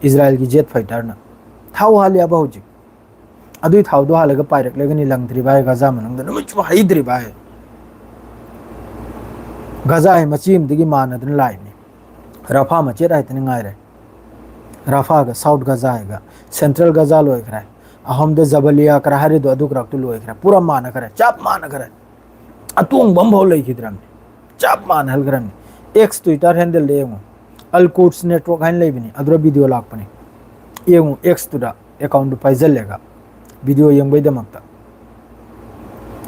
ꯏꯖꯔꯥꯏꯜꯒꯤ ꯖꯦꯠ ꯐꯥꯏꯇꯔꯅ ꯊꯥꯎ ꯍꯥꯜꯂꯦ ꯍꯥꯏꯕ ꯍꯧꯖꯤꯛ꯫ ꯑꯗꯨꯏ ꯊꯥꯎꯗꯣ ꯍꯥꯜꯂꯒ ꯄꯥꯏꯔꯛꯂꯒꯅꯤ ꯂꯪꯗ꯭ꯔꯤꯕ ꯍꯥꯏ ꯒꯖꯥ ꯃꯅꯨꯡꯗ ꯅꯨꯃꯤꯠ ꯆꯨꯞꯄ ꯍꯩꯗ꯭ꯔꯤꯕ ꯍꯥꯏ꯫ ꯒꯖꯥ ꯍꯥꯏ ꯃꯆꯤ ꯑꯃꯗꯒꯤ ꯃꯥꯟꯅꯗꯅ ꯂꯥꯛꯏꯅꯤ꯫ ꯔꯐꯥ ꯃꯆꯦꯠ ꯍꯥꯏꯇꯅꯤ ꯉꯥꯏꯔꯦ꯫ ꯔꯐꯥꯒ ꯁꯥꯎꯠ ꯒꯖꯥ ꯍꯥꯏꯒ ꯁꯦꯟꯇ꯭ꯔꯦꯜ ꯒꯖꯥ ꯂꯣꯏꯈ꯭ꯔꯦ꯫ ꯑꯍꯣꯝꯗ ꯖꯕꯂꯤꯌꯥ ꯀꯔꯥ ꯍꯥꯏꯔꯤꯗꯣ ꯑꯗꯨ ꯀꯔꯛꯇꯨ ꯂꯣꯏꯈ꯭ꯔꯦ꯫ ꯄꯨꯔꯥ ꯃꯥꯟꯅꯈ꯭ꯔꯦ, ꯆꯞ ꯃꯥꯟꯅꯈ꯭ꯔꯦ꯫ ꯑꯇꯣꯡꯕ ꯑꯃꯐꯥꯎ ꯂꯩꯈꯤꯗ꯭ꯔꯕꯅꯤ꯫ ꯆꯞ ꯃꯥꯟꯅꯍꯟꯈ꯭ꯔꯕꯅꯤ꯫ ꯑꯦꯛꯁ ꯇ꯭ꯋꯤꯇꯔ ꯍꯦꯟꯗꯜꯗ ꯌꯦꯡꯉꯨ, ꯑꯜ ꯀꯨꯗꯁ ꯅꯦꯠꯋꯥꯔꯛ ꯍꯥꯏꯅ ꯂꯩꯕꯅꯤ, ꯑꯗꯨꯗ ꯚꯤꯗꯤꯑꯣ ꯂꯥꯛꯄꯅꯤ꯫ ꯌꯦꯡꯉꯨ, ꯑꯦꯛꯁꯇꯨꯗ ꯑꯦꯀꯥꯎꯟꯗꯨ ꯄꯥꯏꯁꯤꯜꯂꯒ ꯚꯤꯗꯤꯑꯣ ꯌꯦꯡꯕꯩꯗꯃꯛꯇ꯫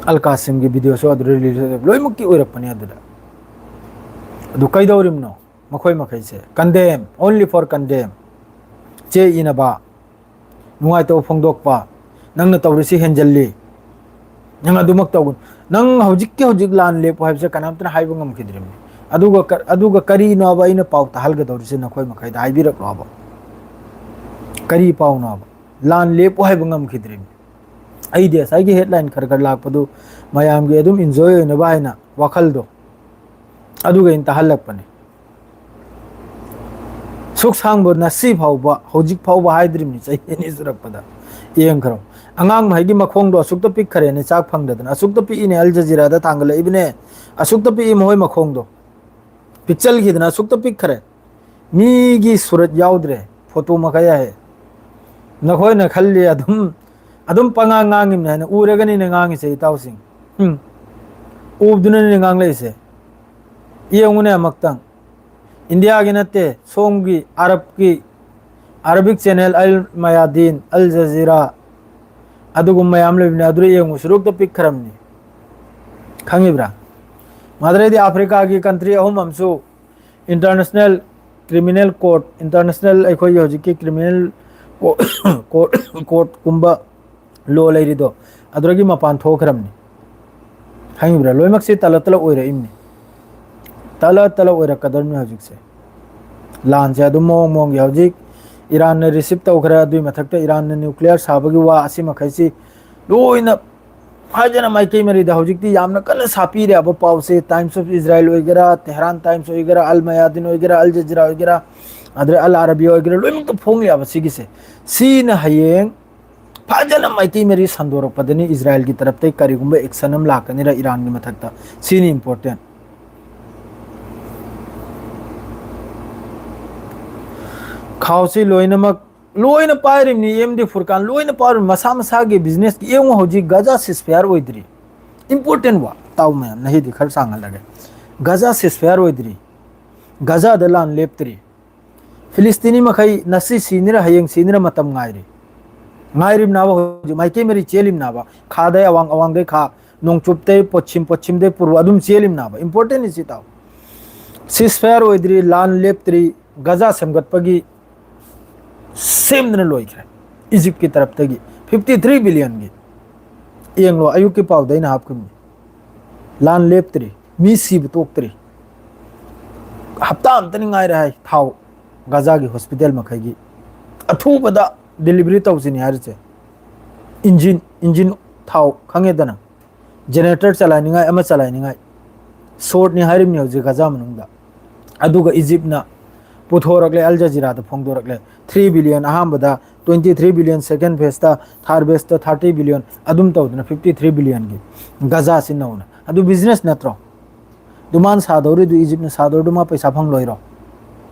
ꯑꯜ ꯀꯥꯁꯤꯝꯒꯤ ꯚꯤꯗꯤꯑꯣꯁꯨ ꯑꯗꯨꯗ ꯔꯤꯂꯤꯖ ꯂꯣꯏꯅꯃꯛꯀꯤ ꯑꯣꯏꯔꯛꯄꯅꯤ ꯑꯗꯨꯗ꯫ ꯑꯗꯨ ꯀꯩꯗꯧꯔꯤꯕꯅꯣ ꯃꯈꯣꯏ ꯃꯈꯩꯁꯦ? Condemn, only for condemn꯫ ꯆꯦ ꯏꯅꯕ, ꯅꯨꯡꯉꯥꯏꯇꯕ ꯐꯣꯡꯗꯣꯛꯄ, ꯅꯪꯅ ꯇꯧꯔꯤꯁꯤ ꯍꯦꯟꯖꯜꯂꯤ, ꯅꯪ ꯑꯗꯨꯃꯛ ꯇꯧꯒꯅꯨ꯫ ꯅꯪ ꯍꯧꯖꯤꯛꯀꯤ ꯍꯧꯖꯤꯛ ꯂꯥꯟ ꯂꯦꯞꯄꯨ ꯍꯥꯏꯕꯁꯦ ꯀꯅꯥꯝꯇꯅ ꯍꯥꯏꯕ ꯉꯝꯈꯤꯗ꯭ꯔꯤꯕꯅꯤ꯫ ꯑꯗꯨꯒ ꯀ-, ꯑꯗꯨꯒ ꯀꯔꯤꯅꯣꯕ ꯑꯩꯅ ꯄꯥꯎ ꯇꯥꯍꯜꯒꯗꯧꯔꯤꯁꯦ ꯅꯈꯣꯏ ꯃꯈꯩꯗ? ꯍꯥꯏꯕꯤꯔꯛꯂꯣꯕ꯫ ꯀꯔꯤ ꯄꯥꯎꯅꯣꯕ? ꯂꯥꯟ ꯂꯦꯞꯄꯨ ꯍꯥꯏꯕ ꯉꯝꯈꯤꯗ꯭ꯔꯤꯕꯅꯤ꯫ ꯑꯩꯗꯤ ꯉꯁꯥꯏꯒꯤ ꯍꯦꯗꯂꯥꯏꯟ ꯈꯔ ꯈꯔ ꯂꯥꯛꯄꯗꯨ ꯃꯌꯥꯝꯒꯤ ꯑꯗꯨꯝ ꯏꯟꯖꯣꯏ ꯑꯣꯏꯅꯕ ꯍꯥꯏꯅ ꯋꯥꯈꯜꯗꯣ ꯑꯗꯨꯒ ꯑꯩꯅ ꯇꯥꯍꯜꯂꯛꯄꯅꯤ꯫ ꯁꯨꯛ ꯁꯥꯡꯕ ꯅꯁꯤ ꯐꯥꯎꯕ, ꯍꯧꯖꯤꯛ ꯐꯥꯎꯕ ꯍꯥꯏꯗ꯭ꯔꯤꯕꯅꯤ, ꯆꯍꯤ ꯑꯅꯤ ꯁꯨꯔꯛꯄꯗ꯫ ꯌꯦꯡꯈ꯭ꯔꯣ꯫ ꯑꯉꯥꯡ ꯃꯍꯩꯒꯤ ꯃꯈꯣꯡꯗꯣ ꯑꯁꯨꯛꯇ ꯄꯤꯛꯈ꯭ꯔꯦꯅꯦ, ꯆꯥꯛ ꯐꯪꯗꯗꯅ꯫ ꯑꯁꯨꯛꯇ ꯄꯤꯛꯏꯅꯦ ꯑꯜ ꯖꯖꯤꯔꯥꯗ ꯊꯥꯡꯒꯠꯂꯛꯏꯕꯅꯦ꯫ ꯑꯁꯨꯛꯇ ꯄꯤꯛꯏ ꯃꯈꯣꯏ ꯃꯈꯣꯡꯗꯣ꯫ ꯄꯤꯛꯆꯜꯈꯤꯗꯅ ꯑꯁꯨꯛꯇ ꯄꯤꯛꯈ꯭ꯔꯦ꯫ ꯃꯤꯒꯤ ꯁꯨꯔꯠ ꯌꯥꯎꯗ꯭ꯔꯦ, ꯐꯣꯇꯣ ꯃꯈꯩ ꯍꯥꯏ꯫ ꯅꯈꯣꯏꯅ ꯈꯜꯂꯤ ꯑꯗꯨꯝ, ꯑꯗꯨꯝ ꯄꯉꯥꯡ ꯉꯥꯡꯉꯤꯕꯅꯤ ꯍꯥꯏꯅ ꯎꯔꯒꯅꯤꯅ ꯉꯥꯡꯉꯤꯁꯦ, ꯏꯇꯥꯎꯁꯤꯡ꯫ ꯎꯝ꯫ ꯎꯕꯗꯨꯅꯅꯦ ꯉꯥꯡꯂꯛꯏꯁꯦ꯫ ꯌꯦꯡꯉꯨꯅꯦ ꯑꯃꯨꯛꯇꯪ꯫ ꯏꯟꯗꯤꯌꯥꯒꯤ ꯅꯠꯇꯦ, ꯁꯣꯝꯒꯤ ꯑꯔꯕꯀꯤ, ꯑꯔꯕꯤꯛ ꯆꯦꯅꯦꯜ, ꯑꯜ ꯃꯌꯥꯗꯤꯟ, ꯑꯜ ꯖꯖꯤꯔꯥ, ꯑꯗꯨꯒꯨꯝꯕ ꯃꯌꯥꯝ ꯂꯩꯕꯅꯦ꯫ ꯑꯗꯨꯗ ꯌꯦꯡꯉꯨ, ꯁꯨꯔꯨꯛꯇ ꯄꯤꯛꯈ꯭ꯔꯕꯅꯤ꯫ ꯈꯪꯉꯤꯕ꯭ꯔꯥ? ꯃꯗꯨꯗꯩꯗꯤ ꯑꯐ꯭ꯔꯤꯀꯥꯒꯤ ꯀꯟꯇ꯭ꯔꯤ ꯑꯍꯨꯝ ꯑꯃꯁꯨ ꯏꯟꯇꯔꯅꯦꯁꯅꯦꯜ ꯀ꯭ꯔꯤꯃꯤꯅꯦꯜ ꯀꯣꯔꯠ, ꯏꯟꯇꯔꯅꯦꯁꯅꯦꯜ ꯑꯩꯈꯣꯏꯒꯤ ꯍꯧꯖꯤꯛꯀꯤ ꯀ꯭ꯔꯤꯃꯤꯅꯦꯜ ꯀꯣꯔꯠ, ꯀꯣꯔꯠ, ꯀꯣꯔꯠꯀꯨꯝꯕ ꯂꯣ ꯂꯩꯔꯤꯗꯣ, ꯑꯗꯨꯗꯒꯤ ꯃꯄꯥꯟ ꯊꯣꯛꯈ꯭ꯔꯕꯅꯤ꯫ ꯈꯪꯉꯤꯕ꯭ꯔꯥ? ꯂꯣꯏꯅꯃꯛꯁꯦ ꯇꯂ ꯇꯂ ꯑꯣꯏꯔꯛꯏꯕꯅꯤ꯫ ꯇꯂ ꯇꯂ ꯑꯣꯏꯔꯛꯀꯗꯧꯔꯤꯕꯅꯤ ꯍꯧꯖꯤꯛꯁꯦ꯫ ꯂꯥꯟꯁꯦ ꯑꯗꯨꯝ ꯃꯑꯣꯡ ꯃꯑꯣꯡꯒꯤ ꯍꯧꯖꯤꯛ ꯏꯔꯥꯟꯅ ꯔꯤꯁꯤꯞ ꯇꯧꯈ꯭ꯔꯦ, ꯑꯗꯨꯒꯤ ꯃꯊꯛꯇ ꯏꯔꯥꯟꯅ ꯅ꯭ꯌꯨꯀ꯭ꯂꯤꯌꯔ ꯁꯥꯕꯒꯤ ꯋꯥ, ꯑꯁꯤ ꯃꯈꯩꯁꯤ ꯂꯣꯏꯅ ꯍꯥꯏꯗꯅ ꯃꯥꯏꯀꯩ ꯃꯔꯤꯗ ꯍꯧꯖꯤꯛꯇꯤ ꯌꯥꯝꯅ ꯀꯟꯅ ꯁꯥꯄꯤꯔꯦꯕ ꯄꯥꯎꯁꯦ꯫ ꯇꯥꯏꯝꯁ ꯑꯣꯐ ꯏꯖꯔꯥꯏꯜ ꯑꯣꯏꯒꯦꯔꯥ, ꯇꯦꯍꯔꯥꯟ ꯇꯥꯏꯝꯁ ꯑꯣꯏꯒꯦꯔꯥ, ꯑꯜ ꯃꯌꯥꯗꯤꯟ ꯑꯣꯏꯒꯦꯔꯥ, ꯑꯜ ꯖꯖꯤꯔꯥ ꯑꯣꯏꯒꯦꯔꯥ, ꯑꯗꯩ ꯑꯜ ꯑꯔꯕꯤꯌꯥ ꯑꯣꯏꯒꯦꯔꯥ, ꯂꯣꯏꯅꯃꯛꯇ ꯐꯣꯡꯉꯦꯕ ꯁꯤꯒꯤꯁꯦ꯫ ꯁꯤꯅ ꯍꯌꯦꯡ ꯐꯖꯅ ꯃꯥꯏꯀꯩ ꯃꯔꯤ ꯁꯟꯗꯣꯔꯛꯄꯗꯅꯤ ꯏꯖꯔꯥꯏꯜꯒꯤ ꯇꯔꯞꯇꯩ ꯀꯔꯤꯒꯨꯝꯕ ꯑꯦꯛꯁꯟ ꯑꯃ ꯂꯥꯛꯀꯅꯤꯔ ꯏꯔꯥꯟꯒꯤ ꯃꯊꯛꯇ꯫ ꯁꯤꯅꯤ ꯏꯝꯄꯣꯔꯇꯦꯟ꯫ ꯈꯥꯎꯁꯤ ꯂꯣꯏꯅꯃꯛ, ꯂꯣꯏꯅ ꯄꯥꯏꯔꯤꯕꯅꯤ, ꯑꯦꯝ ꯗꯤ ꯐꯨꯔꯀꯥꯟ, ꯂꯣꯏꯅ ꯄꯥꯏꯔꯤꯕꯅꯤ, ꯃꯁꯥ ꯃꯁꯥꯒꯤ ꯕꯤꯖꯤꯅꯦꯁꯀꯤ꯫ ꯌꯦꯡꯉꯨ, ꯍꯧꯖꯤꯛ ꯒꯖꯥ ꯁꯤꯁꯐꯌꯥꯔ ꯑꯣꯏꯗ꯭ꯔꯤ꯫ ꯏꯝꯄꯣꯔꯇꯦꯟ ꯋꯥ, ꯇꯥꯎ ꯃꯌꯥꯝ, ꯅꯍꯤꯗꯤ ꯈꯔ ꯁꯥꯡꯍꯜꯂꯒꯦ꯫ ꯒꯖꯥ ꯁꯤꯁꯐꯌꯥꯔ ꯑꯣꯏꯗ꯭ꯔꯤ꯫ ꯒꯖꯥꯗ ꯂꯥꯟ ꯂꯦꯞꯇ꯭ꯔꯤ꯫ ꯐꯤꯂꯤꯁꯇꯤꯅꯤ ꯃꯈꯩ ꯉꯁꯤ ꯁꯤꯅꯤꯔ ꯍꯌꯦꯡ ꯁꯤꯅꯤꯔ ꯃꯇꯝ ꯉꯥꯏꯔꯤ꯫ ꯉꯥꯏꯔꯤꯕꯅꯥꯕ ꯍꯧꯖꯤꯛ ꯃꯥꯏꯀꯩ ꯃꯔꯤ ꯆꯦꯜꯂꯤꯕꯅꯥꯕ꯫ ꯈꯥꯗꯩ ꯑꯋꯥꯡ, ꯑꯋꯥꯡꯗꯩ ꯈꯥ, ꯅꯣꯡꯆꯨꯞꯇꯩ ꯄꯣꯠꯁꯤꯝ, ꯄꯣꯠꯁꯤꯝꯗꯩ ꯄꯨꯔꯨ ꯑꯗꯨꯝ ꯆꯦꯜꯂꯤꯕꯅꯥꯕ꯫ ꯏꯝꯄꯣꯔꯇꯦꯟ ꯏꯁꯤ ꯇꯥꯎ꯫ ꯁꯤꯁꯐꯌꯥꯔ ꯑꯣꯏꯗ꯭ꯔꯤ, ꯂꯥꯟ ꯂꯦꯞꯇ꯭ꯔꯤ, ꯒꯖꯥ ꯁꯦꯝꯒꯠꯄꯒꯤ ꯁꯦꯝꯗꯅ ꯂꯣꯏꯈ꯭ꯔꯦ꯫ ꯏꯖꯤꯞꯀꯤ ꯇꯔꯞꯇꯒꯤ ꯐꯤꯐꯇꯤ ꯊ꯭ꯔꯤ ꯕꯤꯂꯤꯌꯟꯒꯤ꯫ ꯌꯦꯡꯂꯣ, ꯑꯌꯨꯛꯀꯤ ꯄꯥꯎꯗ ꯑꯩꯅ ꯍꯥꯞꯈꯤꯕꯅꯤ꯫ ꯂꯥꯟ ꯂꯦꯞꯇ꯭ꯔꯤ, ꯃꯤ ꯁꯤꯕ ꯇꯣꯛꯇ꯭ꯔꯤ꯫ ꯍꯞꯇꯥ ꯑꯝꯇꯅꯤ ꯉꯥꯏꯔꯦ ꯍꯥꯏ ꯊꯥꯎ ꯒꯖꯥꯒꯤ ꯍꯣꯁꯄꯤꯇꯥꯜ ꯃꯈꯩꯒꯤ꯫ ꯑꯊꯨꯕꯗ ꯗꯤꯂꯤꯚꯔꯤ ꯇꯧꯁꯤꯅꯤ ꯍꯥꯏꯔꯤꯁꯦ꯫ ꯏꯟꯖꯤꯟ, ꯏꯟꯖꯤꯟ ꯊꯥꯎ ꯈꯪꯉꯦꯗꯅ, ꯖꯦꯅꯦꯔꯦꯇꯔ ꯆꯂꯥꯏꯅꯤꯡꯉꯥꯏ, ꯑꯃ ꯆꯂꯥꯏꯅꯤꯡꯉꯥꯏ ꯁꯣꯔꯠꯅꯤ ꯍꯥꯏꯔꯤꯕꯅꯤ ꯍꯧꯖꯤꯛ ꯒꯖꯥ ꯃꯅꯨꯡꯗ꯫ ꯑꯗꯨꯒ ꯏꯖꯤꯞꯅ ꯄꯨꯊꯣꯔꯛꯂꯦ, ꯑꯜ ꯖꯖꯤꯔꯥꯗ ꯐꯣꯡꯗꯣꯔꯛꯂꯦ, ꯊ꯭ꯔꯤ ꯕꯤꯂꯤꯌꯟ ꯑꯍꯥꯟꯕꯗ, ꯇ꯭ꯋꯦꯟꯇꯤ ꯊ꯭ꯔꯤ ꯕꯤꯂꯤꯌꯟ ꯁꯦꯀꯦꯟ ꯐꯦꯁꯇ, ꯊꯥꯔꯠ ꯐꯦꯁꯇ ꯊꯥꯔꯇꯤ ꯕꯤꯂꯤꯌꯟ, ꯑꯗꯨꯝ ꯇꯧꯗꯅ ꯐꯤꯐꯇꯤ ꯊ꯭ꯔꯤ ꯕꯤꯂꯤꯌꯟꯒꯤ ꯒꯖꯥꯁꯤ ꯅꯧꯅ꯫ ꯑꯗꯨ ꯕꯤꯖꯤꯅꯦꯁ ꯅꯠꯇ꯭ꯔꯣ? ꯑꯗꯨ ꯃꯥꯅ ꯁꯥꯗꯧꯔꯤꯗꯨ, ꯏꯖꯤꯞꯅ ꯁꯥꯗꯧꯔꯤꯗꯨ ꯃꯥ ꯄꯩꯁꯥ ꯐꯪꯂꯣꯏꯔꯣ?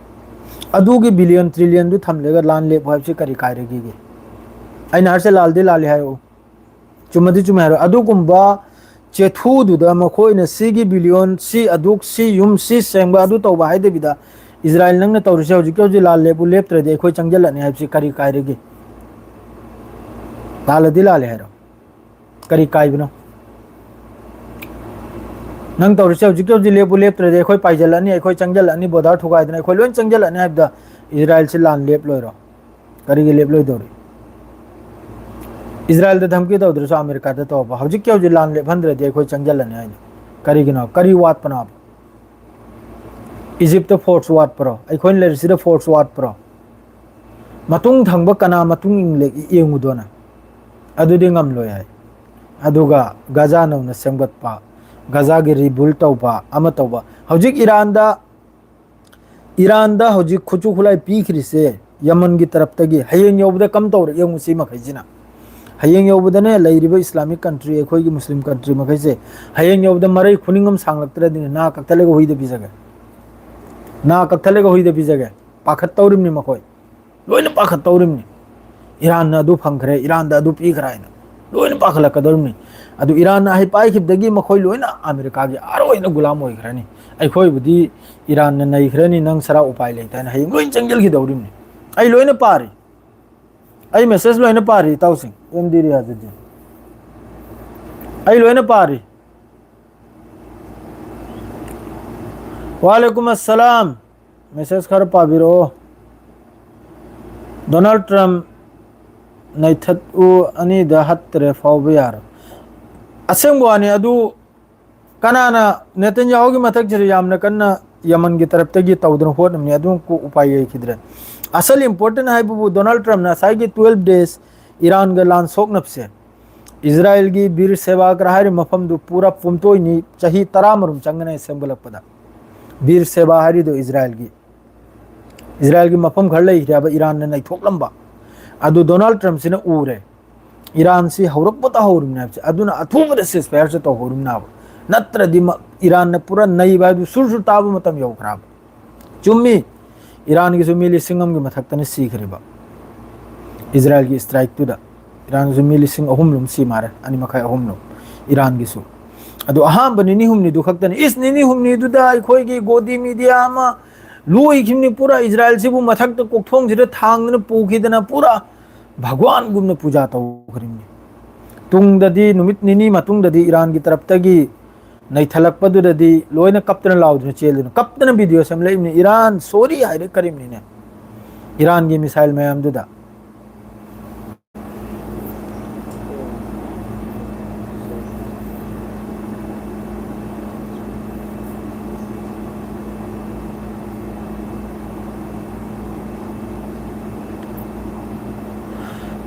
ꯑꯗꯨꯒꯤ ꯕꯤꯂꯤꯌꯟ ꯇ꯭ꯔꯤꯂꯤꯌꯟꯗꯨ ꯊꯝꯂꯒ ꯂꯥꯟ ꯂꯦꯞꯄꯨ ꯍꯥꯏꯕꯁꯤ ꯀꯔꯤ ꯀꯥꯏꯔꯒꯦ? ꯑꯩꯅ ꯍꯥꯏꯔꯤꯁꯦ ꯂꯥꯜꯗꯤ ꯂꯥꯜꯂꯤ ꯍꯥꯏꯔꯛꯎ, ꯆꯨꯝꯃꯗꯤ ꯆꯨꯝꯃꯦ ꯍꯥꯏꯔꯣ꯫ ꯑꯗꯨꯒꯨꯝꯕ ꯆꯦꯊꯨꯗꯨꯗ ꯃꯈꯣꯏꯅ ꯁꯤꯒꯤ ꯕꯤꯂꯤꯌꯟ, ꯁꯤ ꯑꯗꯨꯛ, ꯁꯤ ꯌꯨꯝ, ꯁꯤ ꯁꯦꯡꯕ, ꯑꯗꯨ ꯇꯧꯕ ꯍꯥꯏꯗꯕꯤꯗ, ꯏꯖꯔꯥꯏꯜ ꯅꯪꯅ ꯇꯧꯔꯤꯁꯦ ꯍꯧꯖꯤꯛꯀꯤ ꯍꯧꯖꯤꯛ ꯂꯥꯜ ꯂꯦꯞꯄꯨ, ꯂꯦꯞꯇ꯭ꯔꯗꯤ ꯑꯩꯈꯣꯏ ꯆꯪꯁꯤꯜꯂꯛꯅꯤ ꯍꯥꯏꯕꯁꯤ ꯀꯔꯤ ꯀꯥꯏꯔꯒꯦ? ꯂꯥꯜꯂꯗꯤ ꯂꯥꯜꯂꯦ ꯍꯥꯏꯔꯣ, ꯀꯔꯤ ꯀꯥꯏꯕꯅꯣ? ꯅꯪ ꯇꯧꯔꯤꯁꯦ ꯍꯧꯖꯤꯛꯀꯤ ꯍꯧꯖꯤꯛ ꯂꯦꯞꯄꯨ, ꯂꯦꯞꯇ꯭ꯔꯗꯤ ꯑꯩꯈꯣꯏ ꯄꯥꯏꯁꯤꯜꯂꯛꯑꯅꯤ, ꯑꯩꯈꯣꯏ ꯆꯪꯁꯤꯜꯂꯛꯑꯅꯤ, ꯕꯣꯔꯗꯔ ꯊꯨꯒꯥꯏꯗꯅ ꯑꯩꯈꯣꯏ ꯂꯣꯏ ꯆꯪꯁꯤꯜꯂꯛꯑꯅꯤ ꯍꯥꯏꯕꯗ ꯏꯖꯔꯥꯏꯜꯁꯤ ꯂꯥꯟ ꯂꯦꯞꯂꯣꯏꯔꯣ? ꯀꯔꯤꯒꯤ ꯂꯦꯞꯂꯣꯏꯗꯧꯔꯤ? ꯏꯖꯔꯥꯏꯜꯗ ꯙꯝꯀꯤ ꯇꯧꯗ꯭ꯔꯁꯨ ꯑꯃꯦꯔꯤꯀꯥꯗ ꯇꯧꯕ, ꯍꯧꯖꯤꯛꯀꯤ ꯍꯧꯖꯤꯛ ꯂꯥꯟ ꯂꯦꯞꯍꯟꯗ꯭ꯔꯗꯤ ꯑꯩꯈꯣꯏ ꯆꯪꯁꯤꯜꯂꯅꯤ ꯍꯥꯏꯅ꯫ ꯀꯔꯤꯒꯤꯅꯣ? ꯀꯔꯤ ꯋꯥꯠꯄꯅꯣ? Egypt force ꯋꯥꯠꯄ꯭ꯔꯣ? ꯑꯩꯈꯣꯏꯅ ꯂꯩꯔꯤꯁꯤꯗ ꯐꯣꯔꯁ ꯋꯥꯠꯄ꯭ꯔꯣ? ꯃꯇꯨꯡ ꯊꯪꯕ ꯀꯅꯥ ꯃꯇꯨꯡ ꯏꯟꯂꯦ ꯌꯦꯡꯉꯨꯗꯣꯅ? ꯑꯗꯨꯗꯤ ꯉꯝꯂꯣꯏ ꯍꯥꯏ꯫ ꯑꯗꯨꯒ ꯒꯖꯥ ꯅꯧꯅ ꯁꯦꯝꯒꯠꯄ, ꯒꯖꯥꯒꯤ ꯔꯤꯕꯨꯜ ꯇꯧꯕ, ꯑꯃ ꯇꯧꯕ꯫ ꯍꯧꯖꯤꯛ ꯏꯔꯥꯟꯗ, ꯏꯔꯥꯟꯗ ꯍꯧꯖꯤꯛ ꯈꯨꯠꯁꯨ ꯈꯨꯠꯂꯥꯏ ꯄꯤꯈ꯭ꯔꯤꯁꯦ ꯌꯃꯟꯒꯤ ꯇꯔꯞꯇꯒꯤ꯫ ꯍꯌꯦꯡ ꯌꯧꯕꯗ ꯀꯝ ꯇꯧꯔꯛ ꯌꯦꯡꯉꯨ ꯁꯤ ꯃꯈꯩꯁꯤꯅ꯫ ꯍꯌꯦꯡ ꯌꯧꯕꯗꯅꯦ ꯂꯩꯔꯤꯕ ꯏꯁꯂꯥꯃꯤꯛ ꯀꯟꯇ꯭ꯔꯤ, ꯑꯩꯈꯣꯏꯒꯤ ꯃꯨꯁꯂꯤꯝ ꯀꯟꯇ꯭ꯔꯤ ꯃꯈꯩꯁꯦ ꯍꯌꯦꯡ ꯌꯧꯕꯗ ꯃꯔꯩ ꯈꯨꯅꯤꯡ ꯑꯃ ꯁꯥꯡꯂꯛꯇ꯭ꯔꯗꯤꯅꯦ, ꯅꯥ ꯀꯛꯊꯠꯂꯒ ꯍꯨꯏꯗ ꯄꯤꯖꯒꯦ꯫ ꯅꯥ ꯀꯛꯊꯠꯂꯒ ꯍꯨꯏꯗ ꯄꯤꯖꯒꯦ꯫ ꯄꯥꯈꯠꯇꯧꯔꯤꯕꯅꯤ ꯃꯈꯣꯏ꯫ ꯂꯣꯏꯅ ꯄꯥꯈꯠꯇꯧꯔꯤꯕꯅꯤ꯫ ꯏꯔꯥꯟꯅ ꯑꯗꯨ ꯐꯪꯈ꯭ꯔꯦ, ꯏꯔꯥꯟꯗ ꯑꯗꯨ ꯄꯤꯈ꯭ꯔꯦ ꯍꯥꯏꯅ ꯂꯣꯏꯅ ꯄꯥꯈꯠꯂꯛꯀꯗꯧꯔꯤꯕꯅꯤ꯫ ꯑꯗꯨ ꯏꯔꯥꯟꯅ ꯍꯩ ꯄꯥꯏꯈꯤꯕꯗꯒꯤ ꯃꯈꯣꯏ ꯂꯣꯏꯅ ꯑꯃꯦꯔꯤꯀꯥꯒꯤ ꯑꯥꯔ ꯑꯣꯏꯅ ꯒꯨꯂꯥꯝ ꯑꯣꯏꯈ꯭ꯔꯅꯤ꯫ ꯑꯩꯈꯣꯏꯕꯨꯗꯤ ꯏꯔꯥꯟꯅ ꯅꯩꯈ꯭ꯔꯅꯤ, ꯅꯪ ꯁꯔꯥ ꯎꯄꯥꯏ ꯂꯩꯇꯦ ꯍꯥꯏꯅ ꯍꯌꯦꯡ ꯂꯣꯏꯅ ꯆꯪꯁꯤꯟꯈꯤꯗꯧꯔꯤꯕꯅꯤ꯫ ꯑꯩ ꯂꯣꯏꯅ ꯄꯥꯔꯤ, ꯑꯩ ꯃꯦꯁꯦꯖ ꯂꯣꯏꯅ ꯄꯥꯔꯤ ꯏꯇꯥꯎꯁꯤꯡ, ꯑꯦꯝ ꯗꯤ ꯔꯤꯌꯥꯖꯨꯗꯤꯟ, ꯑꯩ ꯂꯣꯏꯅ ꯄꯥꯔꯤ꯫ ꯋꯥꯂꯦꯀꯨꯝ ꯑꯁꯂꯥꯝ꯫ ꯃꯦꯁꯦꯖ ꯈꯔ ꯄꯥꯕꯤꯔꯛꯑꯣ꯫ ꯗꯣꯅꯥꯜꯗ ꯇ꯭ꯔꯝꯞ ꯅꯩꯊꯠꯎ ꯑꯅꯤꯗ ꯍꯠꯇ꯭ꯔꯦ ꯐꯥꯎꯕ ꯌꯥꯔꯣꯏ꯫ ꯑꯁꯦꯡꯕ ꯋꯥꯅꯤ ꯑꯗꯨ꯫ ꯀꯅꯥꯅ ꯅꯦꯇꯟꯌꯥꯍꯨꯒꯤ ꯃꯊꯛꯁꯤꯗ ꯌꯥꯝꯅ ꯀꯟꯅ ꯌꯃꯟꯒꯤ ꯇꯔꯞꯇꯒꯤ ꯇꯧꯗꯅ ꯍꯣꯠꯅꯕꯅꯤ, ꯑꯗꯨ ꯀꯣ-, ꯎꯄꯥꯏ ꯂꯩꯈꯤꯗ꯭ꯔꯦ꯫ ꯑꯁꯜ ꯏꯝꯄꯣꯔꯇꯦꯟ ꯍꯥꯏꯕꯕꯨ ꯗꯣꯅꯥꯜꯗ ꯇ꯭ꯔꯝꯞꯅ ꯉꯁꯥꯏꯒꯤ twelve days ꯏꯔꯥꯟꯒ ꯂꯥꯟ ꯁꯣꯛꯅꯕꯁꯦ, ꯏꯖꯔꯥꯏꯜꯒꯤ ꯕꯤꯔ ꯁꯦꯕꯥꯀꯔ ꯍꯥꯏꯔꯤꯕ ꯃꯐꯝꯗꯨ ꯄꯨꯔꯥ ꯄꯨꯝꯇꯣꯏꯅꯤ, ꯆꯍꯤ ꯇꯔꯥꯃꯔꯨꯝ ꯆꯪꯒꯅꯤ ꯁꯦꯝꯒꯠꯂꯛꯄꯗ꯫ ꯕꯤꯔ ꯁꯦꯕꯥ ꯍꯥꯏꯔꯤꯗꯣ ꯏꯖꯔꯥꯏꯜꯒꯤ, ꯏꯖꯔꯥꯏꯜꯒꯤ ꯃꯐꯝ ꯈꯔ ꯂꯩꯈ꯭ꯔꯦ ꯍꯥꯏꯕ ꯏꯔꯥꯟꯅ ꯅꯩꯊꯣꯛꯂꯝꯕ꯫ ꯑꯗꯨ ꯗꯣꯅꯥꯜꯗ ꯇ꯭ꯔꯝꯞꯁꯤꯅ ꯎꯔꯦ꯫ ꯏꯔꯥꯟꯁꯤ ꯍꯧꯔꯛꯄꯗ ꯍꯧꯔꯤꯕꯅꯦ ꯍꯥꯏꯕꯁꯦ꯫ ꯑꯗꯨꯅ ꯑꯊꯨꯕꯗ ceasefire ꯁꯦ ꯇꯧꯍꯧꯔꯤꯕꯅꯦꯕ꯫ ꯅꯠꯇ꯭ꯔꯗꯤ ꯃ-, ꯏꯔꯥꯟꯅ ꯄꯨꯔꯥ ꯅꯩꯕ ꯍꯥꯏꯗꯨ ꯁꯨꯔ ꯁꯨꯔ ꯇꯥꯕ ꯃꯇꯝ ꯌꯧꯈ꯭ꯔꯕ꯫ ꯆꯨꯝꯃꯤ, ꯏꯔꯥꯟꯒꯤꯁꯨ ꯃꯤ ꯂꯤꯁꯤꯡ ꯑꯃꯒꯤ ꯃꯊꯛꯇꯅ ꯁꯤꯈ꯭ꯔꯤꯕ ꯏꯖꯔꯥꯏꯜꯒꯤ ꯁ꯭ꯇ꯭ꯔꯥꯏꯛꯇꯨꯗ꯫ ꯏꯔꯥꯟꯒꯤꯁꯨ ꯃꯤ ꯂꯤꯁꯤꯡ ꯑꯍꯨꯝ ꯂꯣꯝ ꯁꯤ ꯃꯥꯔꯦ, ꯑꯅꯤ ꯃꯈꯥꯏ ꯑꯍꯨꯝ ꯂꯣꯝ ꯏꯔꯥꯟꯒꯤꯁꯨ꯫ ꯑꯗꯣ ꯑꯍꯥꯟꯕ ꯅꯤꯅꯤ ꯍꯨꯝꯅꯤꯗꯨ ꯈꯛꯇꯅꯤ꯫ ꯏꯁ, ꯅꯤꯅꯤ ꯍꯨꯝꯅꯤꯗꯨꯗ ꯑꯩꯈꯣꯏꯒꯤ ꯒꯣꯗꯤ ꯃꯤꯗꯤꯌꯥ ꯑꯃ ꯂꯣꯏꯈꯤꯕꯅꯤ ꯄꯨꯔꯥ꯫ ꯏꯖꯔꯥꯏꯜꯁꯤꯕꯨ ꯃꯊꯛꯇ ꯀꯣꯛꯊꯣꯡꯁꯤꯗ ꯊꯥꯡꯗꯅ ꯄꯨꯈꯤꯗꯅ ꯄꯨꯔꯥ ꯚꯒꯋꯥꯟꯒꯨꯝꯅ ꯄꯨꯖꯥ ꯇꯧꯈ꯭ꯔꯤꯕꯅꯤ꯫ ꯇꯨꯡꯗꯗꯤ, ꯅꯨꯃꯤꯠ ꯅꯤꯅꯤ ꯃꯇꯨꯡꯗꯗꯤ ꯏꯔꯥꯟꯒꯤ ꯇꯔꯞꯇꯒꯤ ꯅꯩꯊꯠꯂꯛꯄꯗꯨꯗꯗꯤ ꯂꯣꯏꯅ ꯀꯞꯇꯅ ꯂꯥꯎꯗꯅ ꯆꯦꯜꯗꯅ ꯀꯞꯇꯅ ꯚꯤꯗꯤꯑꯣ ꯁꯦꯝꯂꯛꯏꯕꯅꯤ꯫ ꯏꯔꯥꯟ ꯁꯣꯔꯤ ꯍꯥꯏꯔꯦ ꯀꯔꯤꯝꯅꯤꯅꯦ, ꯏꯔꯥꯟꯒꯤ ꯃꯤꯁꯥꯏꯜ ꯃꯌꯥꯝꯗꯨꯗ꯫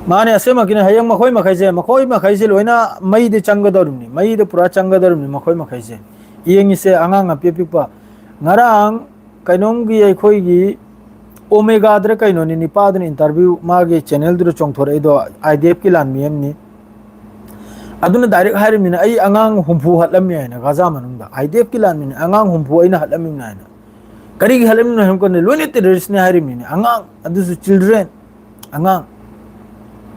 ꯃꯥꯅꯦ, ꯑꯁꯦꯡꯃꯛꯀꯤꯅꯦ꯫ ꯍꯌꯦꯡ ꯃꯈꯣꯏ ꯃꯈꯩꯁꯦ, ꯃꯈꯣꯏ ꯃꯈꯩꯁꯦ ꯂꯣꯏꯅ ꯃꯩꯗ ꯆꯪꯒꯗꯧꯔꯤꯕꯅꯤ, ꯃꯩꯗ ꯄꯨꯔꯥ ꯆꯪꯒꯗꯧꯔꯤꯕꯅꯤ ꯃꯈꯣꯏ ꯃꯈꯩꯁꯦ꯫ ꯌꯦꯡꯉꯤꯁꯦ ꯑꯉꯥꯡ ꯑꯄꯤꯛ ꯑꯄꯤꯛꯄ꯫ ꯉꯔꯥꯡ ꯀꯩꯅꯣꯝꯒꯤ ꯑꯩꯈꯣꯏꯒꯤ ꯑꯣꯃꯦꯒꯥꯗ꯭ꯔ ꯀꯩꯅꯣꯅꯤ, ꯅꯤꯄꯥꯗꯨꯅ ꯏꯟꯇꯔꯚ꯭ꯌꯨ ꯃꯥꯒꯤ ꯆꯦꯅꯦꯜꯗꯨꯗ ꯆꯣꯡꯊꯣꯔꯛꯏꯗꯣ, ꯑꯥꯏ ꯗꯤ ꯑꯦꯐꯀꯤ ꯂꯥꯟꯃꯤ ꯑꯃꯅꯤ꯫ ꯑꯗꯨꯅ ꯗꯥꯏꯔꯦꯛ ꯍꯥꯏꯔꯤꯕꯅꯤꯅ, "ꯑꯩ ꯑꯉꯥꯡ ꯍꯨꯝꯐꯨ ꯍꯠꯂꯝꯃꯤ" ꯍꯥꯏꯅ ꯒꯥꯖꯥ ꯃꯅꯨꯡꯗ꯫ ꯑꯥꯏ ꯗꯤ ꯑꯦꯐꯀꯤ ꯂꯥꯟꯃꯤꯅ, "ꯑꯉꯥꯡ ꯍꯨꯝꯐꯨ ꯑꯩꯅ ꯍꯠꯂꯝꯃꯤꯕꯅꯤ" ꯍꯥꯏꯅ꯫ ꯀꯔꯤꯒꯤ ꯍꯠꯂꯝꯃꯤꯅꯣ ꯍꯥꯏꯕ ꯀꯥꯟꯗ, ꯂꯣꯏꯅ ꯇꯦꯔꯣꯔꯤꯁꯅꯦ ꯍꯥꯏꯔꯤꯕꯅꯤꯅꯦ꯫ ꯑꯉꯥꯡ, ꯑꯗꯨꯁꯨ ꯆꯤꯜꯗ꯭ꯔꯦꯟ, ꯑꯉꯥꯡ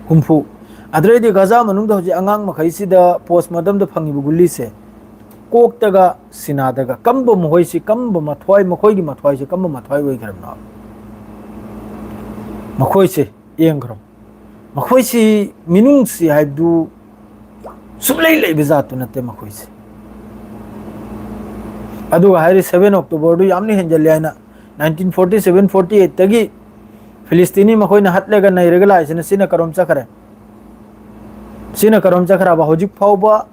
ꯍꯨꯝꯐꯨ꯫ ꯑꯗꯨꯗꯩꯗꯤ ꯒꯥꯖꯥ ꯃꯅꯨꯡꯗ ꯍꯧꯖꯤꯛ ꯑꯉꯥꯡ ꯃꯈꯩꯁꯤꯗ ꯄꯣꯁꯃꯣꯔꯇꯝꯗ ꯐꯪꯉꯤꯕ ꯒꯨꯂꯤꯁꯦ, ꯀꯣꯛꯇꯒ ꯁꯤꯅꯥꯗꯒ ꯀꯝꯕ ꯃꯈꯣꯏꯁꯤ, ꯀꯝꯕ ꯃꯊ꯭ꯋꯥꯏ, ꯃꯈꯣꯏꯒꯤ ꯃꯊ꯭ꯋꯥꯏꯁꯤ ꯀꯝꯕ ꯃꯊ꯭ꯋꯥꯏ ꯑꯣꯏꯈ꯭ꯔꯕꯅꯣ? ꯃꯈꯣꯏꯁꯦ ꯌꯦꯡꯈ꯭ꯔꯣ꯫ ꯃꯈꯣꯏꯁꯤ ꯃꯤꯅꯨꯡꯁꯤ ꯍꯥꯏꯕꯗꯨ ꯁꯨꯡꯂꯩ ꯂꯩꯕ ꯖꯥꯠꯇꯨ ꯅꯠꯇꯦ ꯃꯈꯣꯏꯁꯦ꯫ ꯑꯗꯨꯒ ꯍꯥꯏꯔꯤ seven Octoberꯗꯨ ꯌꯥꯝꯅ ꯍꯦꯟꯖꯜꯂꯦ ꯍꯥꯏꯅ꯫ Nineteen forty seven forty eightꯇꯒꯤ ꯐꯤꯂꯤꯁꯇꯤꯅꯤ ꯃꯈꯣꯏꯅ ꯍꯠꯂꯒ ꯅꯩꯔꯒ ꯂꯥꯛꯏꯁꯤꯅ ꯁꯤꯅ ꯀꯔꯣꯝ ꯆꯠꯈ꯭ꯔꯦ? ꯁꯤꯅ ꯀꯔꯣꯝ ꯆꯠꯈ꯭ꯔꯕ? ꯍꯧꯖꯤꯛ ꯐꯥꯎꯕ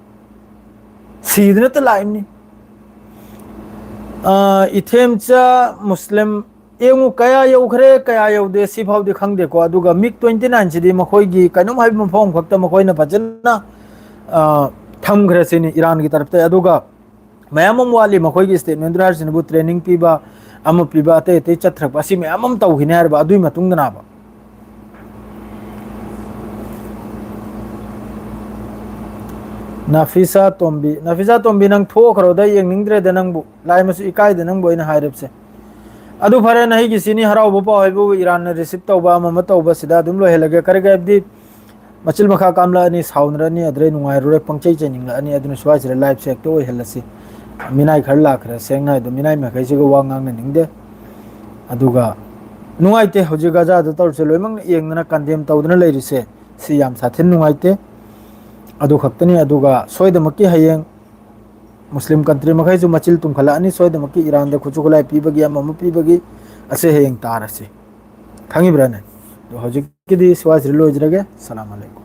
ꯁꯤꯗꯅꯇ ꯂꯥꯛꯏꯕꯅꯤ꯫ ꯑ, ꯏꯊꯦꯝꯆꯥ ꯃꯨꯁꯂꯤꯝ, ꯌꯦꯡꯉꯨ, ꯀꯌꯥ ꯌꯧꯈ꯭ꯔꯦ, ꯀꯌꯥ ꯌꯧꯗꯦ, ꯁꯤꯐꯥꯎꯗꯤ ꯈꯪꯗꯦꯀꯣ꯫ ꯑꯗꯨꯒ ꯃꯤꯒ twenty nineꯁꯤꯗꯤ ꯃꯈꯣꯏꯒꯤ ꯀꯩꯅꯣꯝ ꯍꯥꯏꯕ ꯃꯐꯝ ꯑꯃꯈꯛꯇ ꯃꯈꯣꯏꯅ ꯐꯖꯅ, ꯑ, ꯊꯝꯈ꯭ꯔꯦ ꯁꯤꯅꯤ ꯏꯔꯥꯟꯒꯤ ꯇꯔꯞꯇ꯫ ꯑꯗꯨꯒ ꯃꯌꯥꯝ ꯑꯃ ꯋꯥꯠꯂꯤ ꯃꯈꯣꯏꯒꯤ statementꯗꯨꯅ ꯍꯥꯏꯔꯤꯁꯤꯅꯕꯨ training ꯄꯤꯕ, ꯑꯃ ꯄꯤꯕ, ꯑꯇꯩ ꯑꯇꯩ ꯆꯠꯊꯔꯛꯄ, ꯑꯁꯤ ꯃꯌꯥꯝ ꯑꯃ ꯇꯧꯈꯤꯅꯤ ꯍꯥꯏꯔꯤꯕ ꯑꯗꯨꯒꯤ ꯃꯇꯨꯡꯗꯅꯕ꯫ ꯅꯥꯐꯤꯁꯥ ꯇꯣꯝꯕꯤ, ꯅꯥꯐꯤꯁꯥ ꯇꯣꯝꯕꯤ, ꯅꯪ ꯊꯣꯛꯈ꯭ꯔꯣꯗ, ꯌꯦꯡꯅꯤꯡꯗ꯭ꯔꯦꯗ ꯅꯪꯕꯨ꯫ ꯂꯥꯏ ꯃꯁꯨ ꯏꯀꯥꯏꯗ ꯅꯪꯕꯨ ꯑꯩꯅ ꯍꯥꯏꯔꯤꯕꯁꯦ꯫ ꯑꯗꯨ ꯐꯔꯦ, ꯅꯍꯩꯒꯤ ꯁꯤꯅꯤ ꯍꯔꯥꯎꯕ ꯄꯥꯎ ꯍꯥꯏꯕꯕꯨ ꯏꯔꯥꯟꯅ ꯔꯤꯁꯤꯞ ꯇꯧꯕ ꯑꯃ ꯑꯃ ꯇꯧꯕꯁꯤꯗ ꯑꯗꯨꯝ ꯂꯣꯏꯍꯜꯂꯒꯦ꯫ ꯀꯔꯤꯒꯤ ꯍꯥꯏꯕꯗꯤ ꯃꯆꯤꯜ ꯃꯈꯥ ꯀꯥꯝꯂꯛꯑꯅꯤ, ꯁꯥꯎꯅꯔꯅꯤ, ꯑꯗꯨꯗꯩ ꯅꯨꯡꯉꯥꯏꯔꯔꯣꯏ, ꯄꯪꯆꯩ ꯆꯩꯅꯤꯡꯂꯛꯑꯅꯤ꯫ ꯑꯗꯨꯅ ꯁ꯭ꯋꯥꯏꯁꯤꯗ ꯂꯥꯏꯞꯁꯦ ꯍꯦꯛꯇ ꯑꯣꯏꯍꯜꯂꯁꯤ꯫ ꯃꯤꯅꯥꯏ ꯈꯔ ꯂꯥꯛꯈ꯭ꯔꯦ, ꯁꯦꯡꯅ ꯍꯥꯏꯗꯣ, ꯃꯤꯅꯥꯏ ꯃꯈꯩꯁꯤꯒ ꯋꯥ ꯉꯥꯡꯅꯅꯤꯡꯗꯦ꯫ ꯑꯗꯨꯒ ꯅꯨꯡꯉꯥꯏꯇꯦ ꯍꯧꯖꯤꯛ ꯒꯖꯥꯗ ꯇꯧꯔꯤꯁꯦ, ꯂꯣꯏꯅꯃꯛꯅ ꯌꯦꯡꯗꯅ ꯀꯟꯗꯦꯝ ꯇꯧꯗꯅ ꯂꯩꯔꯤꯁꯦ꯫ ꯁꯤ ꯌꯥꯝ ꯁꯥꯊꯤꯅ ꯅꯨꯡꯉꯥꯏꯇꯦ꯫ ꯑꯗꯨ ꯈꯛꯇꯅꯤ꯫ ꯑꯗꯨꯒ ꯁꯣꯏꯗꯃꯛꯀꯤ ꯍꯌꯦꯡ ꯃꯨꯁꯂꯤꯝ ꯀꯟꯇ꯭ꯔꯤ ꯃꯈꯩꯁꯨ ꯃꯆꯤꯜ ꯇꯨꯝꯈꯠꯂꯛꯑꯅꯤ꯫ ꯁꯣꯏꯗꯃꯛꯀꯤ ꯏꯔꯥꯟꯗ ꯈꯨꯠꯁꯨ ꯈꯨꯠꯂꯥꯏ ꯄꯤꯕꯒꯤ, ꯑꯃ ꯑꯃ ꯄꯤꯕꯒꯤ, ꯑꯁꯤ ꯍꯌꯦꯡ ꯇꯥꯔꯁꯤ꯫ ꯈꯪꯉꯤꯕ꯭ꯔꯥꯅꯦ? ꯑꯗꯣ ꯍꯧꯖꯤꯛꯀꯤꯗꯤ ꯁ꯭ꯋꯥꯏꯁꯤꯗ ꯂꯣꯏꯖꯔꯒꯦ꯫ ꯁꯂꯥꯝ ꯑꯂꯩꯀꯨꯝ꯫